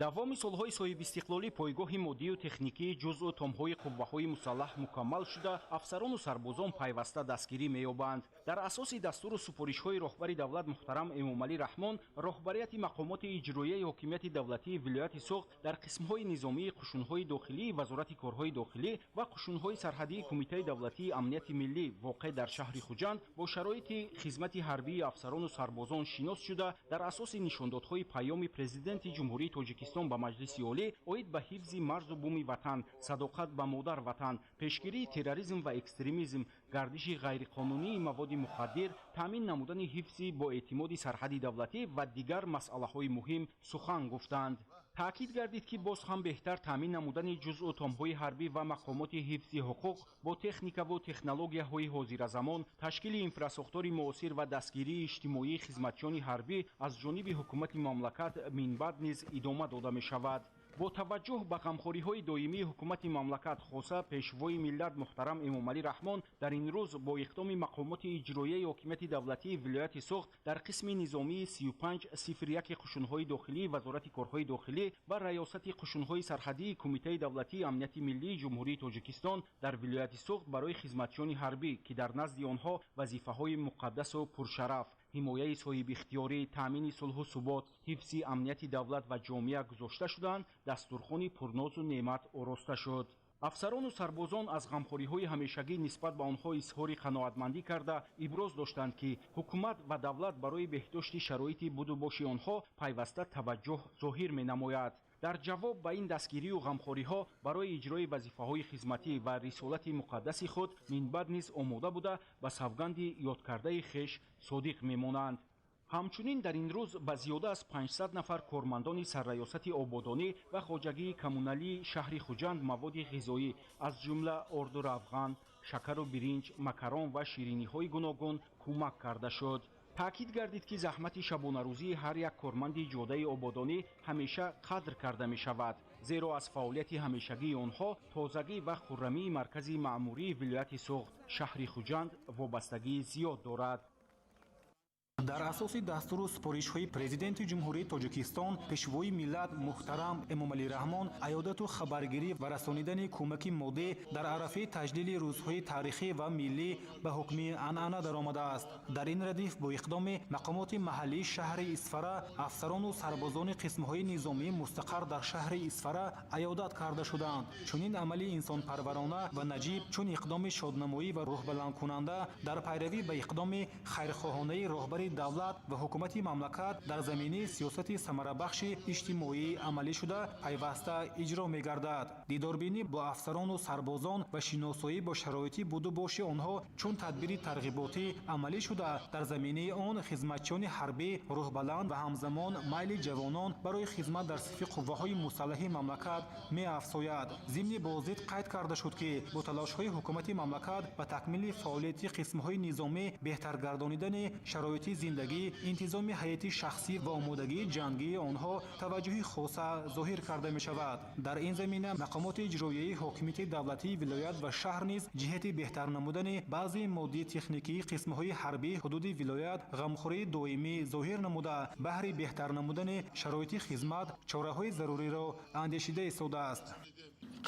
Давоми солҳои соҳибистиқлолӣ пойгоҳи моддию техникии ҷузъу томҳои қувваҳои мусаллаҳ мукаммал шуда, афсарону сарбозон пайваста дастгирӣ меёбанд. Дар асоси дастуру супоришҳои роҳбари давлат муҳтарам Эмомалӣ Раҳмон, роҳбарияти мақомоти иҷроияи ҳокимияти давлатии вилояти Суғд дар қисмҳои низомии қушунҳои дохилии Вазорати корҳои дохилӣ ва қушунҳои сарҳадии Кумитаи давлатии амнияти миллӣ воқеъ дар шаҳри Хуҷанд бо шароити хизмати ҳарбии афсарону сарбозон шинос шуда, дар асоси нишондодҳои паёми Президенти Ҷумҳурии Тоҷикистон ба Маҷлиси Олӣ оид ба ҳифзи марзу буми ватан, садоқат ба модар ватан, пешгирии терроризм ва экстремизм, гардиши ғайриқонунии маводи мухаддир, таъмин намудани ҳифзи боэътимоди сарҳади давлатӣ ва дигар масъалаҳои муҳим сухан гуфтанд. Таъкид гардид, ки боз ҳам беҳтар таъмин намудани ҷузъу томҳои ҳарбӣ ва мақомоти ҳифзи ҳуқуқ бо техникаву технологияҳои ҳозиразамон, ташкили инфрасохтори муосир ва дастгирии иҷтимоии хизматчиёни ҳарбӣ аз ҷониби ҳукумати мамлакат минбаъд низ идома дода мешавад. Бо таваҷҷӯҳ ба ғамхориҳои доимии ҳукумати мамлакат, хоса Пешвои миллат муҳтарам Эмомалӣ Раҳмон, дар ин рӯз бо иқдоми мақомоти иҷроияи ҳокимияти давлатии вилояти Суғд дар қисми низомии 3501 қушунҳои дохилии Вазорати корҳои дохилӣ ва Раёсати қушунҳои сарҳадии Кумитаи давлатии амнияти миллии Ҷумҳурии Тоҷикистон дар вилояти Суғд барои хизматчиёни ҳарбӣ, ки дар назди онҳо вазифаҳои муқаддасу пуршараф, ҳимояи соҳибихтиёрӣ, таъмини сулҳу субот, ҳифзи амнияти давлат ва ҷомеа гузошта шуданд, дастурхони пурнозу неъмат ороста шуд. Афсарону сарбозон аз ғамхориҳои ҳамешагӣ нисбат ба онҳо изҳори қаноатмандӣ карда, иброз доштанд, ки ҳукумат ва давлат барои беҳдошти шароити будубоши онҳо пайваста таваҷҷӯҳ зоҳир менамояд. Дар ҷавоб ба ин дастгирию ғамхориҳо барои иҷрои вазифаҳои хизматӣ ва рисолати муқаддаси худ минбаъд низ омода буда, ба савганди ёдкардаи хеш содиқ мемонанд. Ҳамчунин дар ин рӯз ба зиёда аз 500 нафар кормандони сарраёсати ободонӣ ва хоҷагии коммуналии шаҳри Хуҷанд маводи ғизоӣ, аз ҷумла орду равған, шакару биринҷ, макарон ва шириниҳои гуногун кӯмак карда шуд. Таъкид гардид, ки заҳмати шабонарӯзии ҳар як корманди ҷодаи ободонӣ ҳамеша қадр карда мешавад, зеро аз фаъолияти ҳамешагии онҳо тозагӣ ва хуррамии маркази маъмурии вилояти Суғд, шаҳри Хуҷанд вобастагии зиёд дорад. Дар асоси дастуру супоришҳои Президенти Ҷумҳурии Тоҷикистон, Пешвои миллат муҳтарам Эмомалӣ Раҳмон, аёдату хабаргирӣ ва расонидани кӯмаки моддӣ дар арафаи таҷлили рӯзҳои таърихӣ ва миллӣ ба ҳукми анъана даромадааст. Дар ин радиф бо иқдоми мақомоти маҳаллии шаҳри Исфара афсарону сарбозони қисмҳои низомии мустақар дар шаҳри Исфара аёдат карда шуданд. Чунин амали инсонпарварона ва наҷиб чун иқдоми шоднамоӣ ва рӯҳбаландкунанда дар пайравӣ ба иқдоми хайрхоҳонаи роҳбари давлат ва ҳукумати мамлакат дар заминаи сиёсати самарабахши иҷтимоӣ амалӣ шуда, пайваста иҷро мегардад. Дидорбинӣ бо афсарону сарбозон ва шиносоӣ бо шароити будубоши онҳо чун тадбири тарғиботӣ амалӣ шуда, дар заминаи он хизматчиёни ҳарбӣ рӯҳбаланд ва ҳамзамон майли ҷавонон барои хизмат дар сифи қувваҳои мусаллаҳи мамлакат меафзояд. Зимни боздид қайд карда шуд, ки бо талошҳои ҳукумати мамлакат ба такмили фаъолияти қисмҳои низомӣ, беҳтар гардонидани шароити зиндагӣ, интизоми ҳайати шахсӣ ва омодагии ҷангии онҳо таваҷҷӯҳи хоса зоҳир карда мешавад. Дар ин замина мақомоти иҷроияи ҳокимияти давлатии вилоят ва шаҳр низ ҷиҳати беҳтар намудани баъзе моддии техникии қисмҳои ҳарбии ҳудуди вилоят ғамхории доимӣ зоҳир намуда, баҳри беҳтар намудани шароити хизмат чораҳои заруриро андешида истодааст.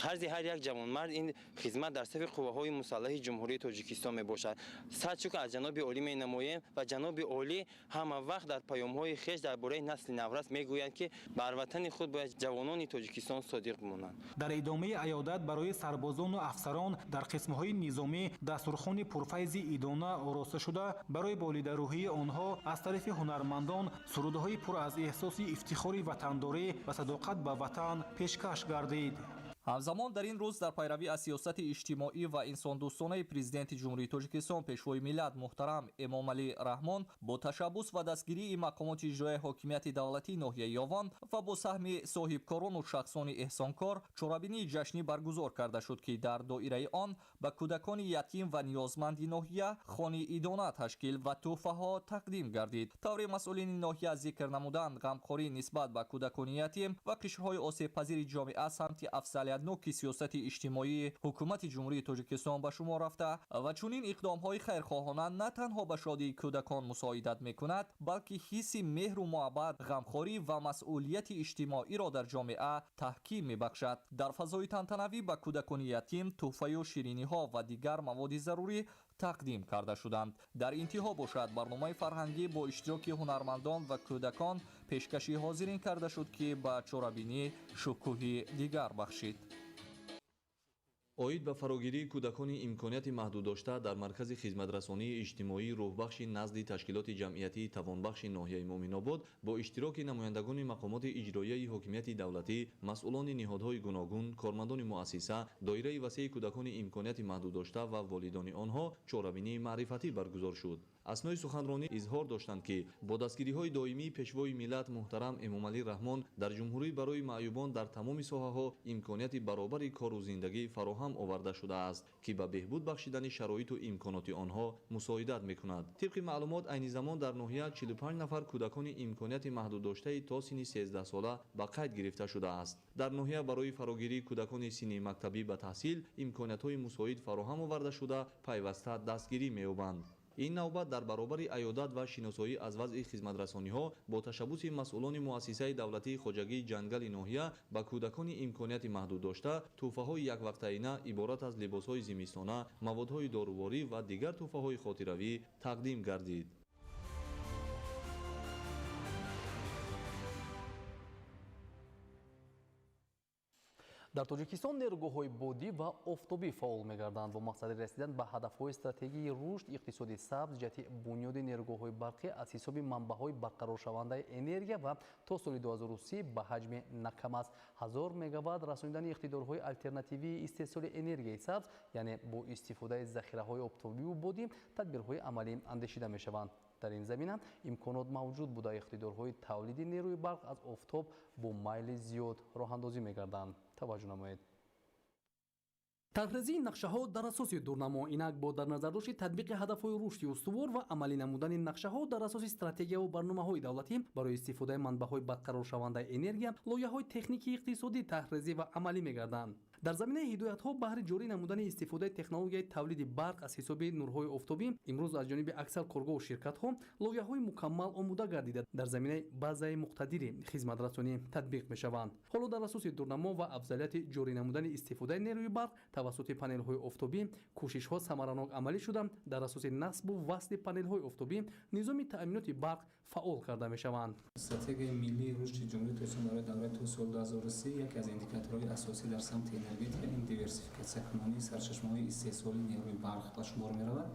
Қарзи ҳар як ҷавонмард ин хизмат дар сафи қувваҳои мусаллаҳи Ҷумҳурии Тоҷикистон мебошад. Сад шукр аз ҷаноби олӣ менамоем ва ҷаноби олӣ ҳама вақт дар паёмҳои хеш дар бораи насли наврас мегӯянд, ки бар ватани худ бояд ҷавонони Тоҷикистон содиқ бимонанд. Дар идомаи аёдат барои сарбозону афсарон дар қисмҳои низомӣ дастурхони пурфайзи идона ороста шуда, барои болидарӯҳии онҳо аз тарафи ҳунармандон сурудҳои пур аз эҳсоси ифтихори ватандорӣ ва садоқат ба ватан пешкаш гардид. Ҳамзамон дар ин рӯз дар пайравӣ аз сиёсати иҷтимоӣ ва инсондӯстонаи Президенти Ҷумҳурии Тоҷикистон, Пешвои миллат муҳтарам Эмомалӣ Раҳмон бо ташаббус ва дастгирии мақомоти иҷроияи ҳокимияти давлатии ноҳияи Ёвон ва бо саҳми соҳибкорону шахсони эҳсонкор чорабинии ҷашнӣ баргузор карда шуд, ки дар доираи он ба кӯдакони ятим ва ниёзманди ноҳия хони идона ташкил ва тӯҳфаҳо тақдим гардид. Тавре масъулини ноҳия зикр намуданд, ғамхорӣ нисбат ба кӯдакони ятим ва қишрҳои осебпазири ҷомеа самти афзалиятноки сиёсати иҷтимоии ҳукумати Ҷумҳурии Тоҷикистон ба шумор рафта ва чунин иқдомҳои хайрхоҳона на танҳо ба шодии кӯдакон мусоидат мекунад, балки ҳисси меҳру муҳаббат, ғамхорӣ ва масъулияти иҷтимоиро дар ҷомеа таҳким мебахшад. Дар фазои тантанавӣ ба кӯдакони ятим тӯҳфаю шириниҳо ва дигар маводи зарурӣ тақдим карда шуданд. Дар интиҳо бошад, барномаи фарҳангӣ бо иштироки ҳунармандон ва кӯдакон пешкаши ҳозирин карда шуд, ки ба чорабинӣ шукӯҳи дигар бахшид. Оид ба фарогирии кӯдакони имконияти маҳдуддошта дар маркази хизматрасонии иҷтимоии рӯҳбахши назди ташкилоти ҷамъиятии тавонбахши ноҳияи Муъминобод бо иштироки намояндагони мақомоти иҷроияи ҳокимияти давлатӣ, масъулони ниҳодҳои гуногун, кормандони муассиса, доираи васеи кӯдакони имконияти маҳдуддошта ва волидони онҳо чорабинии маърифатӣ баргузор шуд. Аснои суханронӣ изҳор доштанд, ки бо дастгириҳои доимии Пешвои миллат муҳтарам Эмомалӣ Раҳмон дар ҷумҳурӣ барои маъюбон дар тамоми соҳаҳо имконияти баробари кору зиндагӣ фароҳам оварда шудааст, ки ба беҳбуд бахшидани шароиту имконоти онҳо мусоидат мекунад. Тибқи маълумот, айни замон дар ноҳия 45 нафар кӯдакони имконияти маҳдуддоштаи то синни 13 сола ба қайд гирифта шудааст. Дар ноҳия барои фарогирии кӯдакони синни мактабӣ ба таҳсил имкониятҳои мусоид фароҳам оварда шуда, пайваста дастгирӣ меёбанд. Ин навбат дар баробари аёдат ва шиносоӣ аз вазъи хизматрасониҳо бо ташаббуси масъулони муассисаи давлатии хоҷагии ҷангали ноҳия ба кӯдакони имконияти маҳдуддошта тӯҳфаҳои яквақтаина иборат аз либосҳои зимистона, маводҳои доруворӣ ва дигар тӯҳфаҳои хотиравӣ тақдим гардид. Дар Тоҷикистон нерӯгоҳҳои бодӣ ва офтобӣ фаъол мегарданд. Бо мақсади расидан ба ҳадафҳои стратегии рушд иқтисоди сабз ҷиҳати бунёди нерӯгоҳҳои барқӣ аз ҳисоби манбаъҳои барқароршавандаи энергия ва то соли 2030 ба ҳаҷми на кам аз 1000 мегаватт расонидани иқтидорҳои алтернативии истеҳсоли энергияи сабз, яъне бо истифодаи захираҳои офтобиву бодӣ, тадбирҳои амалӣ андешида мешаванд. Дар ин замина имконот мавҷуд буда, иқтидорҳои тавлиди нерӯи барқ аз офтоб бо майли зиёд роҳандозӣ мегарданд. Таваҷҷӯҳ намоед. Тарҳрезии нақшаҳо дар асоси дурнамо инак бо дар назардошти татбиқи ҳадафҳои рушди устувор ва амалӣ намудани нақшаҳо дар асоси стратегияву барномаҳои давлатӣ барои истифодаи манбаъҳои барқароршавандаи энергия, лоиҳаҳои техникии иқтисодӣ тарҳрезӣ ва амалӣ мегарданд. Дар заминаи ҳидоятҳо баҳри ҷорӣ намудани истифодаи технологияи тавлиди барқ аз ҳисоби нурҳои офтобӣ имрӯз аз ҷониби аксар коргоҳу ширкатҳо лоиҳаҳои мукаммал омода гардида дар заминаи базаи муқтадири хизматрасонӣ татбиқ мешаванд. Ҳоло дар асоси дурнамо ва афзалияти ҷорӣ намудани истифодаи нерӯи барқ тавассути панелҳои офтобӣ кӯшишҳо самаранок амалӣ шуда, дар асоси насбу васли панелҳои офтобӣ низоми таъминоти барқ фаъол карда мешаванд. Стратегияи миллии рушди Ҷумҳурии Тоҷикистон барои давраи то соли 2030 яке аз индикаторҳои асосӣ дар самти энергетика ин диверсификатсиякунонии сарчашмаҳои истеҳсолии нерӯи барқ ба шумор меравад.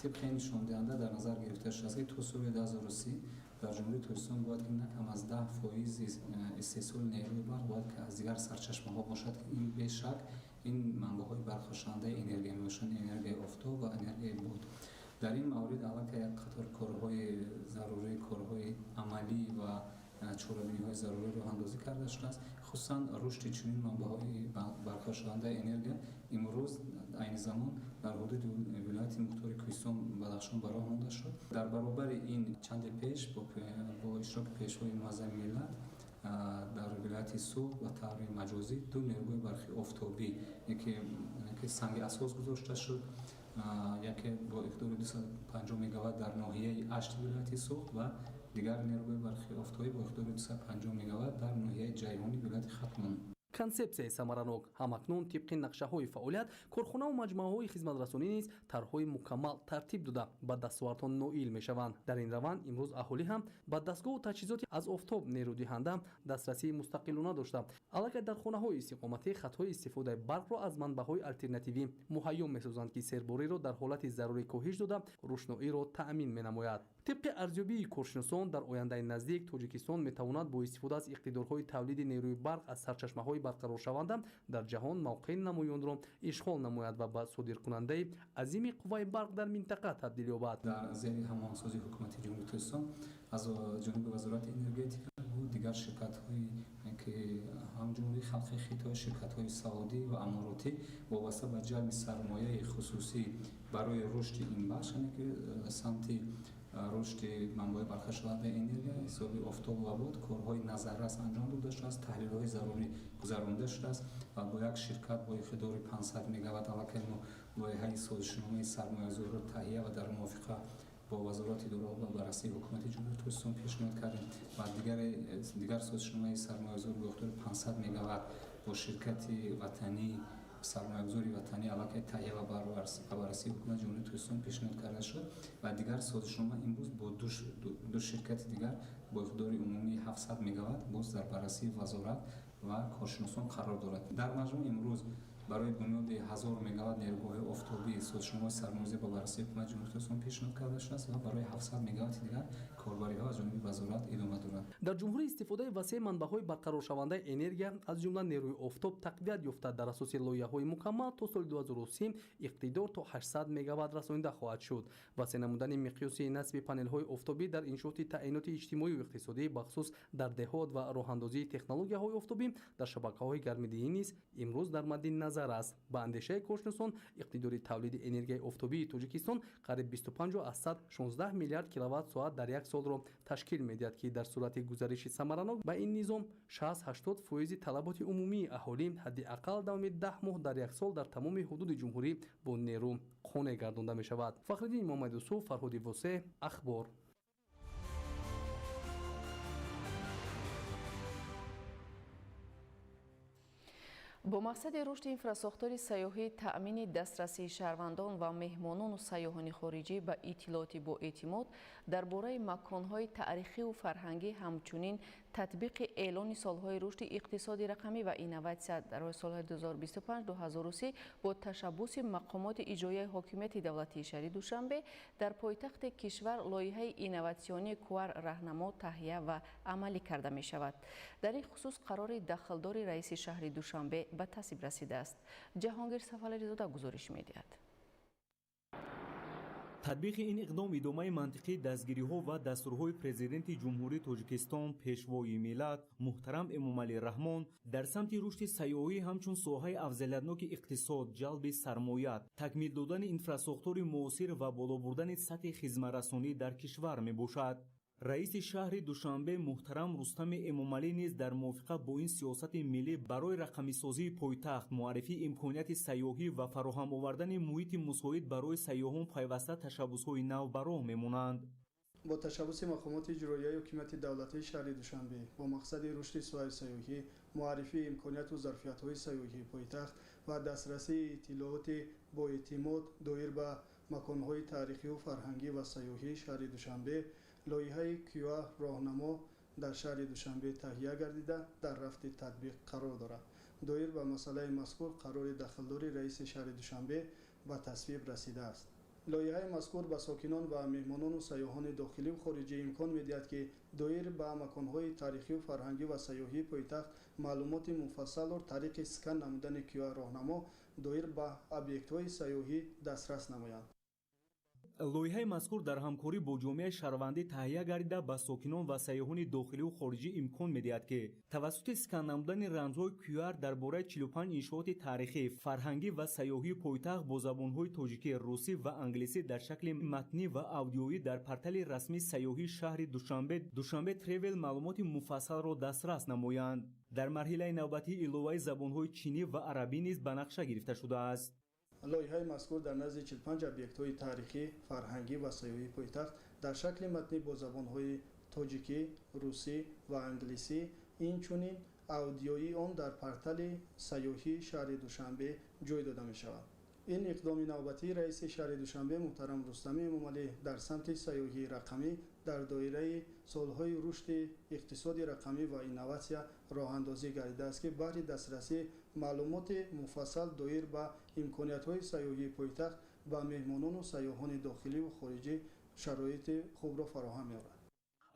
Тибқи ин нишондиҳанда дар назар гирифта шудааст, ки то соли 2030 дар Ҷумҳурии Тоҷикистон бояд ки на кам аз 10% истеҳсоли нерӯи барқ бояд ки аз дигар сарчашмаҳо бошад, ки ин бешак ин манбаъҳои барқароршавандаи энергия мебошанд, энергияи офтоб ва энергияи бод. Дар ин маврид аллакай як қатор корҳои зарурӣ, корҳои амалӣ ва чорабиниҳои зарурӣ роҳандозӣ карда шудааст. Хусусан рушди чунин манбаъҳои барқароршавандаи энергия имрӯз айни замон дар ҳудуди вилояти мухтори Кӯҳистон Бадахшон ба роҳ монда шуд. Дар баробари ин чанде пеш бо иштироки Пешвои муаззами миллат дар вилояти Суғд ба таври маҷозӣ ду нерӯгоҳи барқи офтобӣ яке санги асос гузошта шуд, яке бо иқтидори 250 мегаватт дар ноҳияи Ашти вилояти Суғд ва дигар нерӯгоҳи барқи офтобӣ бо иқтидори 250 мегаватт дар ноҳияи Ҷайҳуни вилояти Хатлон. Консепсияи самаранок ҳамакнун тибқи нақшаҳои фаъолият корхонаву маҷмӯаҳои хизматрасонӣ низ тарҳҳои мукаммал тартиб дода ба дастовардҳо ноил мешаванд. Дар ин раванд имрӯз аҳолӣ ҳам ба дастгоҳу таҷҳизоти аз офтоб нерӯдиҳанда дастрасии мустақилона дошта, аллакай дар хонаҳои истиқоматӣ хатҳои истифодаи барқро аз манбаъҳои алтернативӣ муҳайё месозанд, ки сербориро дар ҳолати зарурӣ коҳиш дода, рӯшноиро таъмин менамояд. Тибқи арзёбии коршиносон, дар ояндаи наздик Тоҷикистон метавонад бо истифода аз иқтидорҳои тавлиди нерӯи барқ аз сарчашмаҳои барқароршаванда дар ҷаҳон мавқеи намоёнро ишғол намояд ва ба содиркунандаи азими қувваи барқ дар минтақа табдил ёбад. Дар зери ҳамоҳангсозии Ҳукумати Ҷумҳурии Тоҷикистон аз ҷониби Вазорати энергетика ва дигар ширкатҳои ки ҳам Ҷумҳурии Халқии Хитой, ширкатҳои саудӣ ва аморотӣ вобаста ба ҷалби сармояи хусусӣ барои рушди ин бахш, яъне ки самти рушди манбаъҳои барқароршавандаи энергия ҳисоби офтоб ва бод, корҳои назаррас анҷом дода шудааст, таҳлилҳои зарурӣ гузаронида шудааст ва бо як ширкат бо иқтидори 500 мегаватт аллакай мо лоиҳаи созишномаи сармоягузориро таҳия ва дар мувофиқа бо Вазорати дороӣ ва баррасии Ҳукумати Ҷумҳурии Тоҷикистон пешниҳод кардем ва дигар созишномаи сармоягузорӣ бо иқтидори 500 мегаватт бо ширкати ватанӣ, сармоягузори ватанӣ аллакай таҳия ва баррасии Ҳукумати Ҷумҳурии Тоҷикистон пешниҳод карда шуд ва дигар созишнома имрӯз бо ду ширкати дигар бо иқтидори умумии 700 мегаватт боз дар баррасии вазорат ва коршиносон қарор дорад. Дар маҷмӯъ имрӯз барои бунёди 1000 мегаватт нерӯгоҳи офтобӣ созишномаи сармоягузорӣ ба баррасии Ҳукумати Ҷумҳурии Тоҷикистон пешниҳод карда шудааст ва барои 700 мегаватти дигар корбариҳо аз ҷониби вазорат идома дорад. Дар ҷумҳурӣ истифодаи васеи манбаъҳои барқароршавандаи энергия аз ҷумла нерӯи офтоб тақвият ёфта, дар асоси лоиҳаҳои мукаммал то соли 2030 иқтидор то 800 мегаватт расонида хоҳад шуд. Васеъ намудани миқёси насби панелҳои офтобӣ дар иншооти таъиноти иҷтимоию иқтисодӣ, бахусус дар деҳот ва роҳандозии технологияҳои офтобӣ дар шабакаҳои гармидиҳӣ низ имрӯз дар мадди назар аст. Ба андешаи коршиносон, иқтидори тавлиди энергияи офтобии Тоҷикистон қариб 25,16 миллиард киловатт-соат дар як солро ташкил медиҳад, ки дар сурати гузариши самаранок ба ин низом 60-80% талаботи умумии аҳолӣ ҳадди ақал давоми 10 моҳ дар як сол дар тамоми ҳудуди ҷумҳурӣ бо нерӯ қонеъ гардонда мешавад. Фахриддин Муҳаммадюсуф, Фарҳоди Восеъ, Ахбор. Бо мақсади рушди инфрасохтори сайёҳӣ, таъмини дастрасии шаҳрвандон ва меҳмонону сайёҳони хориҷӣ ба иттилооти боэътимод дар бораи маконҳои таърихиву фарҳангӣ, ҳамчунин татбиқи эълони солҳои рушди иқтисоди рақамӣ ва инноватсия дар солҳои 2025-2030 бо ташаббуси мақомоти иҷроияи ҳокимияти давлатии шаҳри Душанбе дар пойтахти кишвар лоиҳаи инноватсионии QR раҳнамо таҳия ва амалӣ карда мешавад. Дар ин хусус қарори дахлдори раиси шаҳри Душанбе ба тасвиб расидааст. Ҷаҳонгир Сафаларизода гузориш медиҳад. Татбиқи ин иқдом идомаи мантиқии дастгириҳо ва дастурҳои Президенти Ҷумҳурии Тоҷикистон, Пешвои миллат муҳтарам Эмомалӣ Раҳмон дар самти рушди сайёҳӣ ҳамчун соҳаи афзалиятноки иқтисод, ҷалби сармоя, такмил додани инфрасохтори муосир ва боло бурдани сатҳи хизматрасонӣ дар кишвар мебошад. Раиси шаҳри Душанбе муҳтарам Рустами Эмомалӣ низ дар мувофиқа бо ин сиёсати миллӣ барои рақамисозии пойтахт, муаррифии имконияти сайёҳӣ ва фароҳам овардани муҳити мусоид барои сайёҳон пайваста ташаббусҳои нав ба роҳ мемонанд. Бо ташаббуси мақомоти иҷроияи ҳокимияти давлатии шаҳри Душанбе бо мақсади рушди соҳаи сайёҳӣ, муаррифии имконияту зарфиятҳои сайёҳии пойтахт ва дастрасии иттилооти боэътимод доир ба маконҳои таърихию фарҳангӣ ва сайёҳии шаҳри Душанбе, лоиҳаи QR роҳнамо дар шаҳри Душанбе таҳия гардида дар рафти татбиқ қарор дорад. Доир ба масъалаи мазкур қарори дахлдори раиси шаҳри Душанбе ба тасвиб расидааст. Лоиҳаи мазкур ба сокинон ва меҳмонону сайёҳони дохиливу хориҷӣ имкон медиҳад, ки доир ба маконҳои таърихию фарҳангӣ ва сайёҳии пойтахт маълумоти муфассалро тариқи скан намудани QR роҳнамо доир ба объектҳои сайёҳӣ дастрас намоянд. Лоиҳаи мазкур дар ҳамкорӣ бо ҷомеаи шаҳрвандӣ таҳия гардида ба сокинон ва сайёҳони дохиливу хориҷӣ имкон медиҳад, ки тавассути скан намудани рамзҳои QR дар бораи 45 иншооти таърихӣ, фарҳангӣ ва сайёҳии пойтахт бо забонҳои тоҷикӣ, русӣ ва англисӣ дар шакли матнӣ ва аудиоӣ дар портали расмии сайёҳии шаҳри Душанбе Душанбе Тревел маълумоти муфассалро дастрас намоянд. Дар марҳилаи навбатӣ иловаи забонҳои чинӣ ва арабӣ низ ба нақша гирифта шудааст. Лоиҳаи мазкур дар назди 45 объектҳои таърихӣ, фарҳангӣ ва сайёҳии пойтахт дар шакли матнӣ бо забонҳои тоҷикӣ, русӣ ва англисӣ, инчунин аудиоии он дар портали сайёҳии шаҳри Душанбе ҷой дода мешавад. Ин иқдоми навбатии раиси шаҳри Душанбе муҳтарам Рустами Эмомалӣ дар самти сайёҳии рақамӣ дар доираи солҳои рушди иқтисоди рақамӣ ва инноватсия роҳандозӣ гардидааст, ки баҳри дастрасии маълумоти муфассал доир ба имкониятҳои сайёҳии пойтахт ба меҳмонону сайёҳони дохиливу хориҷӣ шароити хубро фароҳам меорад.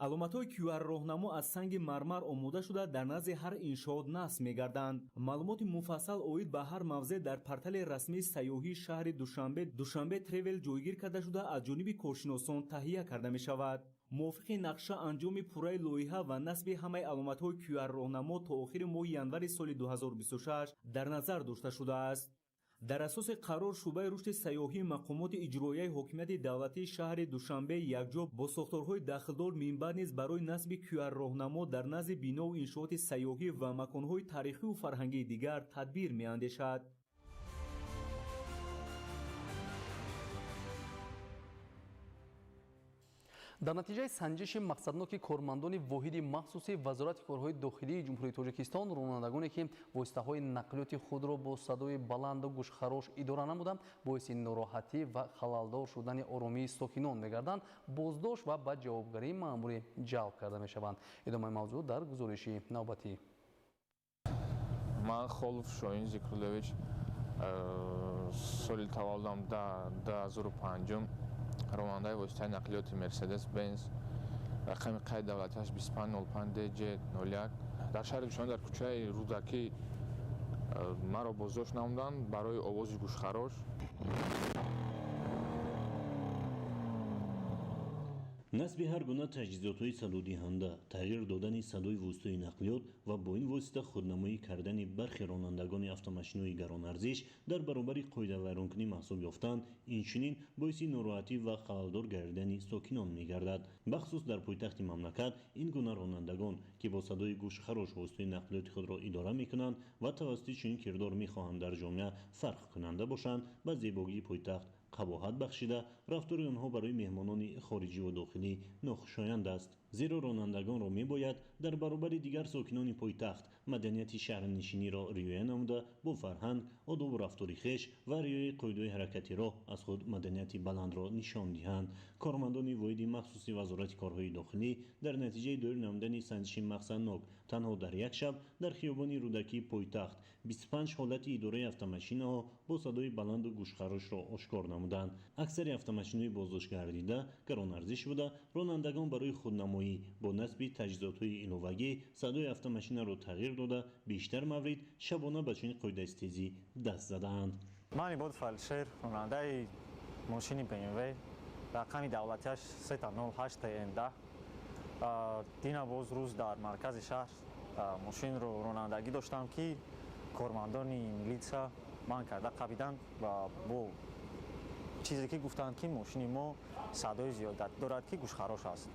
Аломатҳои QR роҳнамо аз санги мармар омода шуда дар назди ҳар иншоот насб мегарданд. Маълумоти муфассал оид ба ҳар мавзеъ дар портали расмии сайёҳии шаҳри Душанбе Душанбе Тревел ҷойгир карда шуда аз ҷониби коршиносон таҳия карда мешавад. Мувофиқи нақша анҷоми пурраи лоиҳа ва насби ҳамаи аломатҳои QR роҳнамо то охири моҳи январи соли 2026 дар назар дошта шудааст. Дар асоси қарор шӯъбаи рушди сайёҳии мақомоти иҷроияи ҳокимияти давлатии шаҳри Душанбе якҷо бо сохторҳои дахлдор минбаъд низ барои насби QR роҳнамо дар назди бинову иншооти сайёҳӣ ва маконҳои таърихиву фарҳангии дигар тадбир меандешад. Дар натиҷаи санҷиши мақсадноки кормандони воҳиди махсуси Вазорати корҳои дохилии Ҷумҳурии Тоҷикистон ронандагоне ки воситаҳои нақлиёти худро бо садои баланду гӯшхарош идора намуданд, боиси нороҳатӣ ва халалдор шудани оромии сокинон мегарданд, боздошт ва ба ҷавобгарии маъмурӣ ҷалб карда мешаванд. Идомаи мавзӯъ дар гузориши навбатӣ. Ман Холов Шоҳин Зикруллович, соли таваллудам 2005, ронандаи воситаи нақлиёти Мерседес Бенз, рақами қайди давлатиаш 2505 ДЖ 01, дар шаҳри Душанбе дар кӯчаи Рӯдакӣ маро боздошт намуданд барои овози гӯшхарош. Насби ҳар гуна таҷҳизотҳои садодиҳанда, тағйир додани садои воситаи нақлиёт ва бо ин восита худнамоӣ кардани бархе ронандагони автомошинаҳои гаронарзиш дар баробари қоидавайронкунӣ маҳсуб ёфтанд, инчунин боиси нороҳатӣ ва халалдор гардидани сокинон мегардад. Бахусус дар пойтахти мамлакат ин гуна ронандагон, ки бо садои гӯшхарош воситаи нақлиёти худро идора мекунанд ва тавассути чунин кирдор мехоҳанд дар ҷомеа фарқкунанда бошанд, ба зебогии пойтахт қабоҳат бахшида, рафтори онҳо барои меҳмонони хориҷӣ ва дохилӣ нохушоянд аст. Зеро ронандагонро мебояд дар баробари дигар сокинони пойтахт маданияти шаҳрнишиниро риоя намуда, бо фарҳанг, одобу рафтори хеш ва риояи қоидаҳои ҳаракати роҳ аз худ маданияти баландро нишон диҳанд. Кормандони воҳиди махсуси Вазорати корҳои дохилӣ дар натиҷаи доир намудани санҷиши мақсаднок танҳо дар як шаб дар хиёбони Рӯдакии пойтахт 25 ҳолати идораи автомошинаҳо бо садои баланду гӯшхарошро ошкор намуданд. Аксари автомошинаҳои боздоштгардида гаронарзиш буда, ронандагон барои худнамоӣ бо насби таҷҳизотҳои иловагӣ садои автомошинаро тағйир дода, бештар маврид шабона ба чунин қоидастезӣ даст задаанд. Ман Ибод Фалшер, ронандаи мошини BMW, рақами давлатиаш 308 ТН10. Дина боз рӯз дар маркази шаҳр мошинро ронандагӣ доштам, ки кормандони милитсия ман карда қабиданд ва бо чизе ки гуфтанд, ки мошини мо садои зиёд дорад, ки гӯшхарош аст.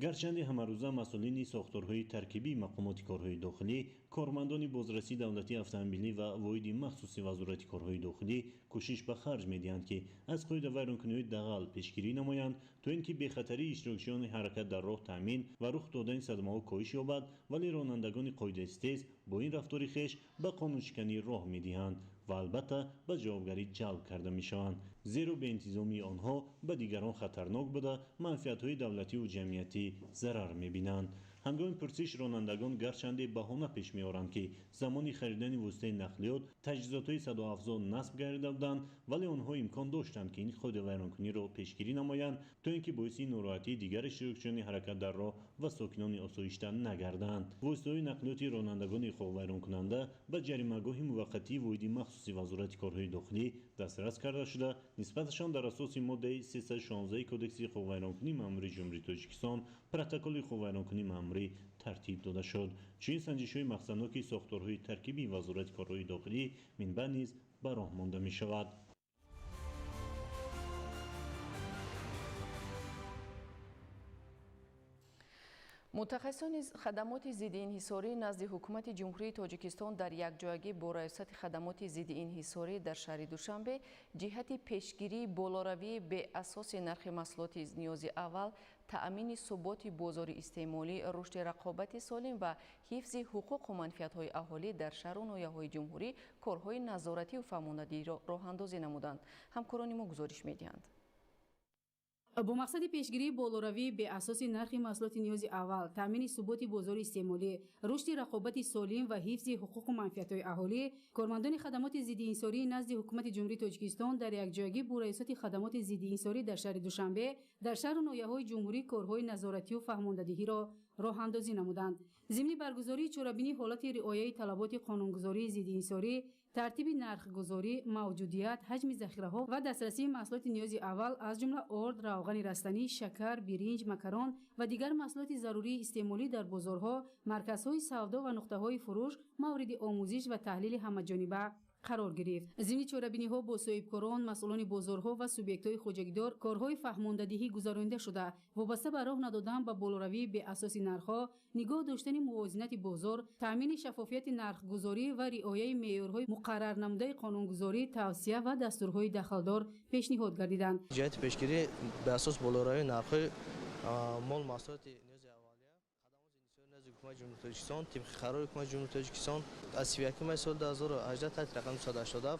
Гарчанде ҳамарӯза масъулини сохторҳои таркибии мақомоти корҳои дохилӣ, кормандони бозрасии давлатии автомобилӣ ва воҳиди махсуси Вазорати корҳои дохилӣ кӯшиш ба харҷ медиҳанд, ки аз қоидавайронкуниҳои дағал пешгирӣ намоянд, то ин ки бехатарии иштирокчиёни ҳаракат дар роҳ таъмин ва рух додани садамаҳо коҳиш ёбад, вале ронандагони қоидастез бо ин рафтори хеш ба қонуншиканӣ роҳ медиҳанд ва албатта ба ҷавобгарӣ ҷалб карда мешаванд, зеро беинтизомии онҳо ба дигарон хатарнок буда, манфиатҳои давлативу ҷамъиятӣ зарар мебинанд. Ҳангоми пурсиш ронандагон гарчанде баҳона пеш меоранд, ки замони харидани воситаи нақлиёт таҷҳизотҳои садоафзо насб гардида буданд, вале онҳо имкон доштанд, ки ин қоидавайронкуниро пешгирӣ намоянд, то ин ки боиси нороҳатии дигар иштирокчиёни ҳаракат дар роҳ ва сокинони осоишта нагарданд. Воситаҳои нақлиёти ронандагони ҳуқуқвайронкунанда ба ҷаримагоҳи муваққатии воҳиди махсуси Вазорати корҳои дохилӣ дастрас карда шуда, нисбаташон дар асоси моддаи 316 Кодекси ҳуқуқвайронкунии маъмурии Ҷумҳурии Тоҷикистон протоколи ҳуқуқвайронкунии маъмурӣ тартиб дода шуд. Чунин санҷишҳои мақсадноки сохторҳои таркибии Вазорати корҳои дохилӣ минбаъд низ ба роҳ монда мешавад. Мутахассисони хадамоти зиддиинҳисорӣ назди Ҳукумати Ҷумҳурии Тоҷикистон дар якҷоягӣ бо Раёсати хадамоти зиддиинҳисорӣ дар шаҳри Душанбе ҷиҳати пешгирии болоравии беасоси нархи маҳсулоти ниёзи аввал, таъмини суботи бозори истеъмолӣ, рушди рақобати солим ва ҳифзи ҳуқуқу манфиатҳои аҳолӣ дар шаҳру ноҳияҳои ҷумҳурӣ корҳои назоративу фаҳмонадиро роҳандозӣ намуданд. Ҳамкорони мо гузориш медиҳанд. Бо мақсади пешгирии болоравии беасоси нархи маҳсулоти ниёзи аввал, таъмини суботи бозори истеъмолӣ, рушди рақобати солим ва ҳифзи ҳуқуқу манфиатҳои аҳолӣ, кормандони хадамоти зиддиинҳисории назди Ҳукумати Ҷумҳурии Тоҷикистон дар якҷоягӣ бо Раёсати хадамоти зиддиинҳисорӣ дар шаҳри Душанбе дар шаҳру ноҳияҳои ҷумҳурӣ корҳои назоратию фаҳмондадиҳиро роҳандозӣ намуданд. Зимни баргузории чорабинӣ ҳолати риояи талаботи қонунгузории зиддиинҳисорӣ, тартиби нархгузорӣ, мавҷудият, ҳаҷми захираҳо ва дастрасии маҳсулоти ниёзи аввал, аз ҷумла орд, равғани растанӣ, шакар, биринҷ, макарон ва дигар маҳсулоти зарурии истеъмолӣ дар бозорҳо, марказҳои савдо ва нуқтаҳои фурӯш мавриди омӯзиш ва таҳлили ҳамаҷониба қарор гирифт. Зимни чорабиниҳо бо соҳибкорон, масъулони бозорҳо ва субъектҳои хоҷагидор корҳои фаҳмондадиҳӣ гузаронида шуда, вобаста ба роҳ надодан ба болоравии беасоси нархҳо, нигоҳ доштани мувозинати бозор, таъмини шаффофияти нархгузорӣ ва риояи меъёрҳои муқаррарнамудаи қонунгузорӣ, тавсия ва дастурҳои дахлдор пешниҳод гардиданд. Ҷиҳати пешгирӣ беасос болоравии нархҳои мол маҳсулоти Ҳукумати Ҷумҳурии Тоҷикистон тибқи қарори Ҳукумати Ҷумҳурии Тоҷикистон аз 31 майи соли 2018 таҳти рақами 287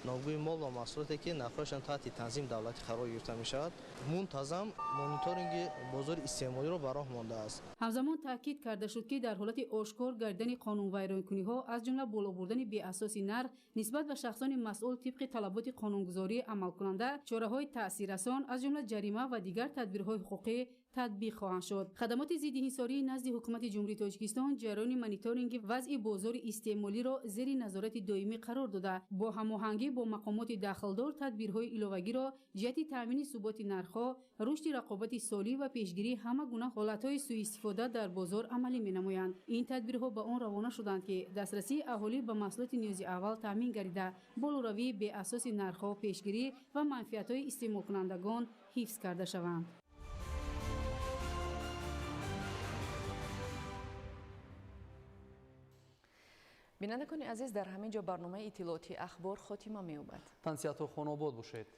номгӯи мол ва маҳсулоте ки нархҳояшон таҳти танзими давлатӣ қарор гирифта мешавад, мунтазам мониторинги бозори истеъмолиро ба роҳ мондааст. Ҳамзамон таъкид карда шуд, ки дар ҳолати ошкор гардидани қонунвайронкуниҳо, аз ҷумла боло бурдани беасоси нарх нисбат ба шахсони масъул тибқи талаботи қонунгузорӣ амалкунанда, чораҳои таъсиррасон, аз ҷумла ҷарима ва дигар тадбирҳои ҳуқуқӣ татбиқ хоҳанд шуд. Хадамоти зиддиинҳисории назди Ҳукумати Ҷумҳурии Тоҷикистон ҷараёни мониторинги вазъи бозори истеъмолиро зери назорати доимӣ қарор дода, бо ҳамоҳангӣ бо мақомоти дахлдор тадбирҳои иловагиро ҷиҳати таъмини суботи нархҳо, рушди рақобати солим ва пешгирии ҳама гуна ҳолатҳои сӯистифода дар бозор амалӣ менамоянд. Ин тадбирҳо ба он равона шуданд, ки дастрасии аҳолӣ ба маҳсулоти ниёзи аввал таъмин гардида, болоравии беасоси нархҳо пешгирӣ ва манфиатҳои истеъмолкунандагон ҳифз карда шаванд. Бинандагони азиз, дар ҳамин ҷо барномаи иттилоотии ахбор хотима меёбад. Тансиҳату хонобод бошед.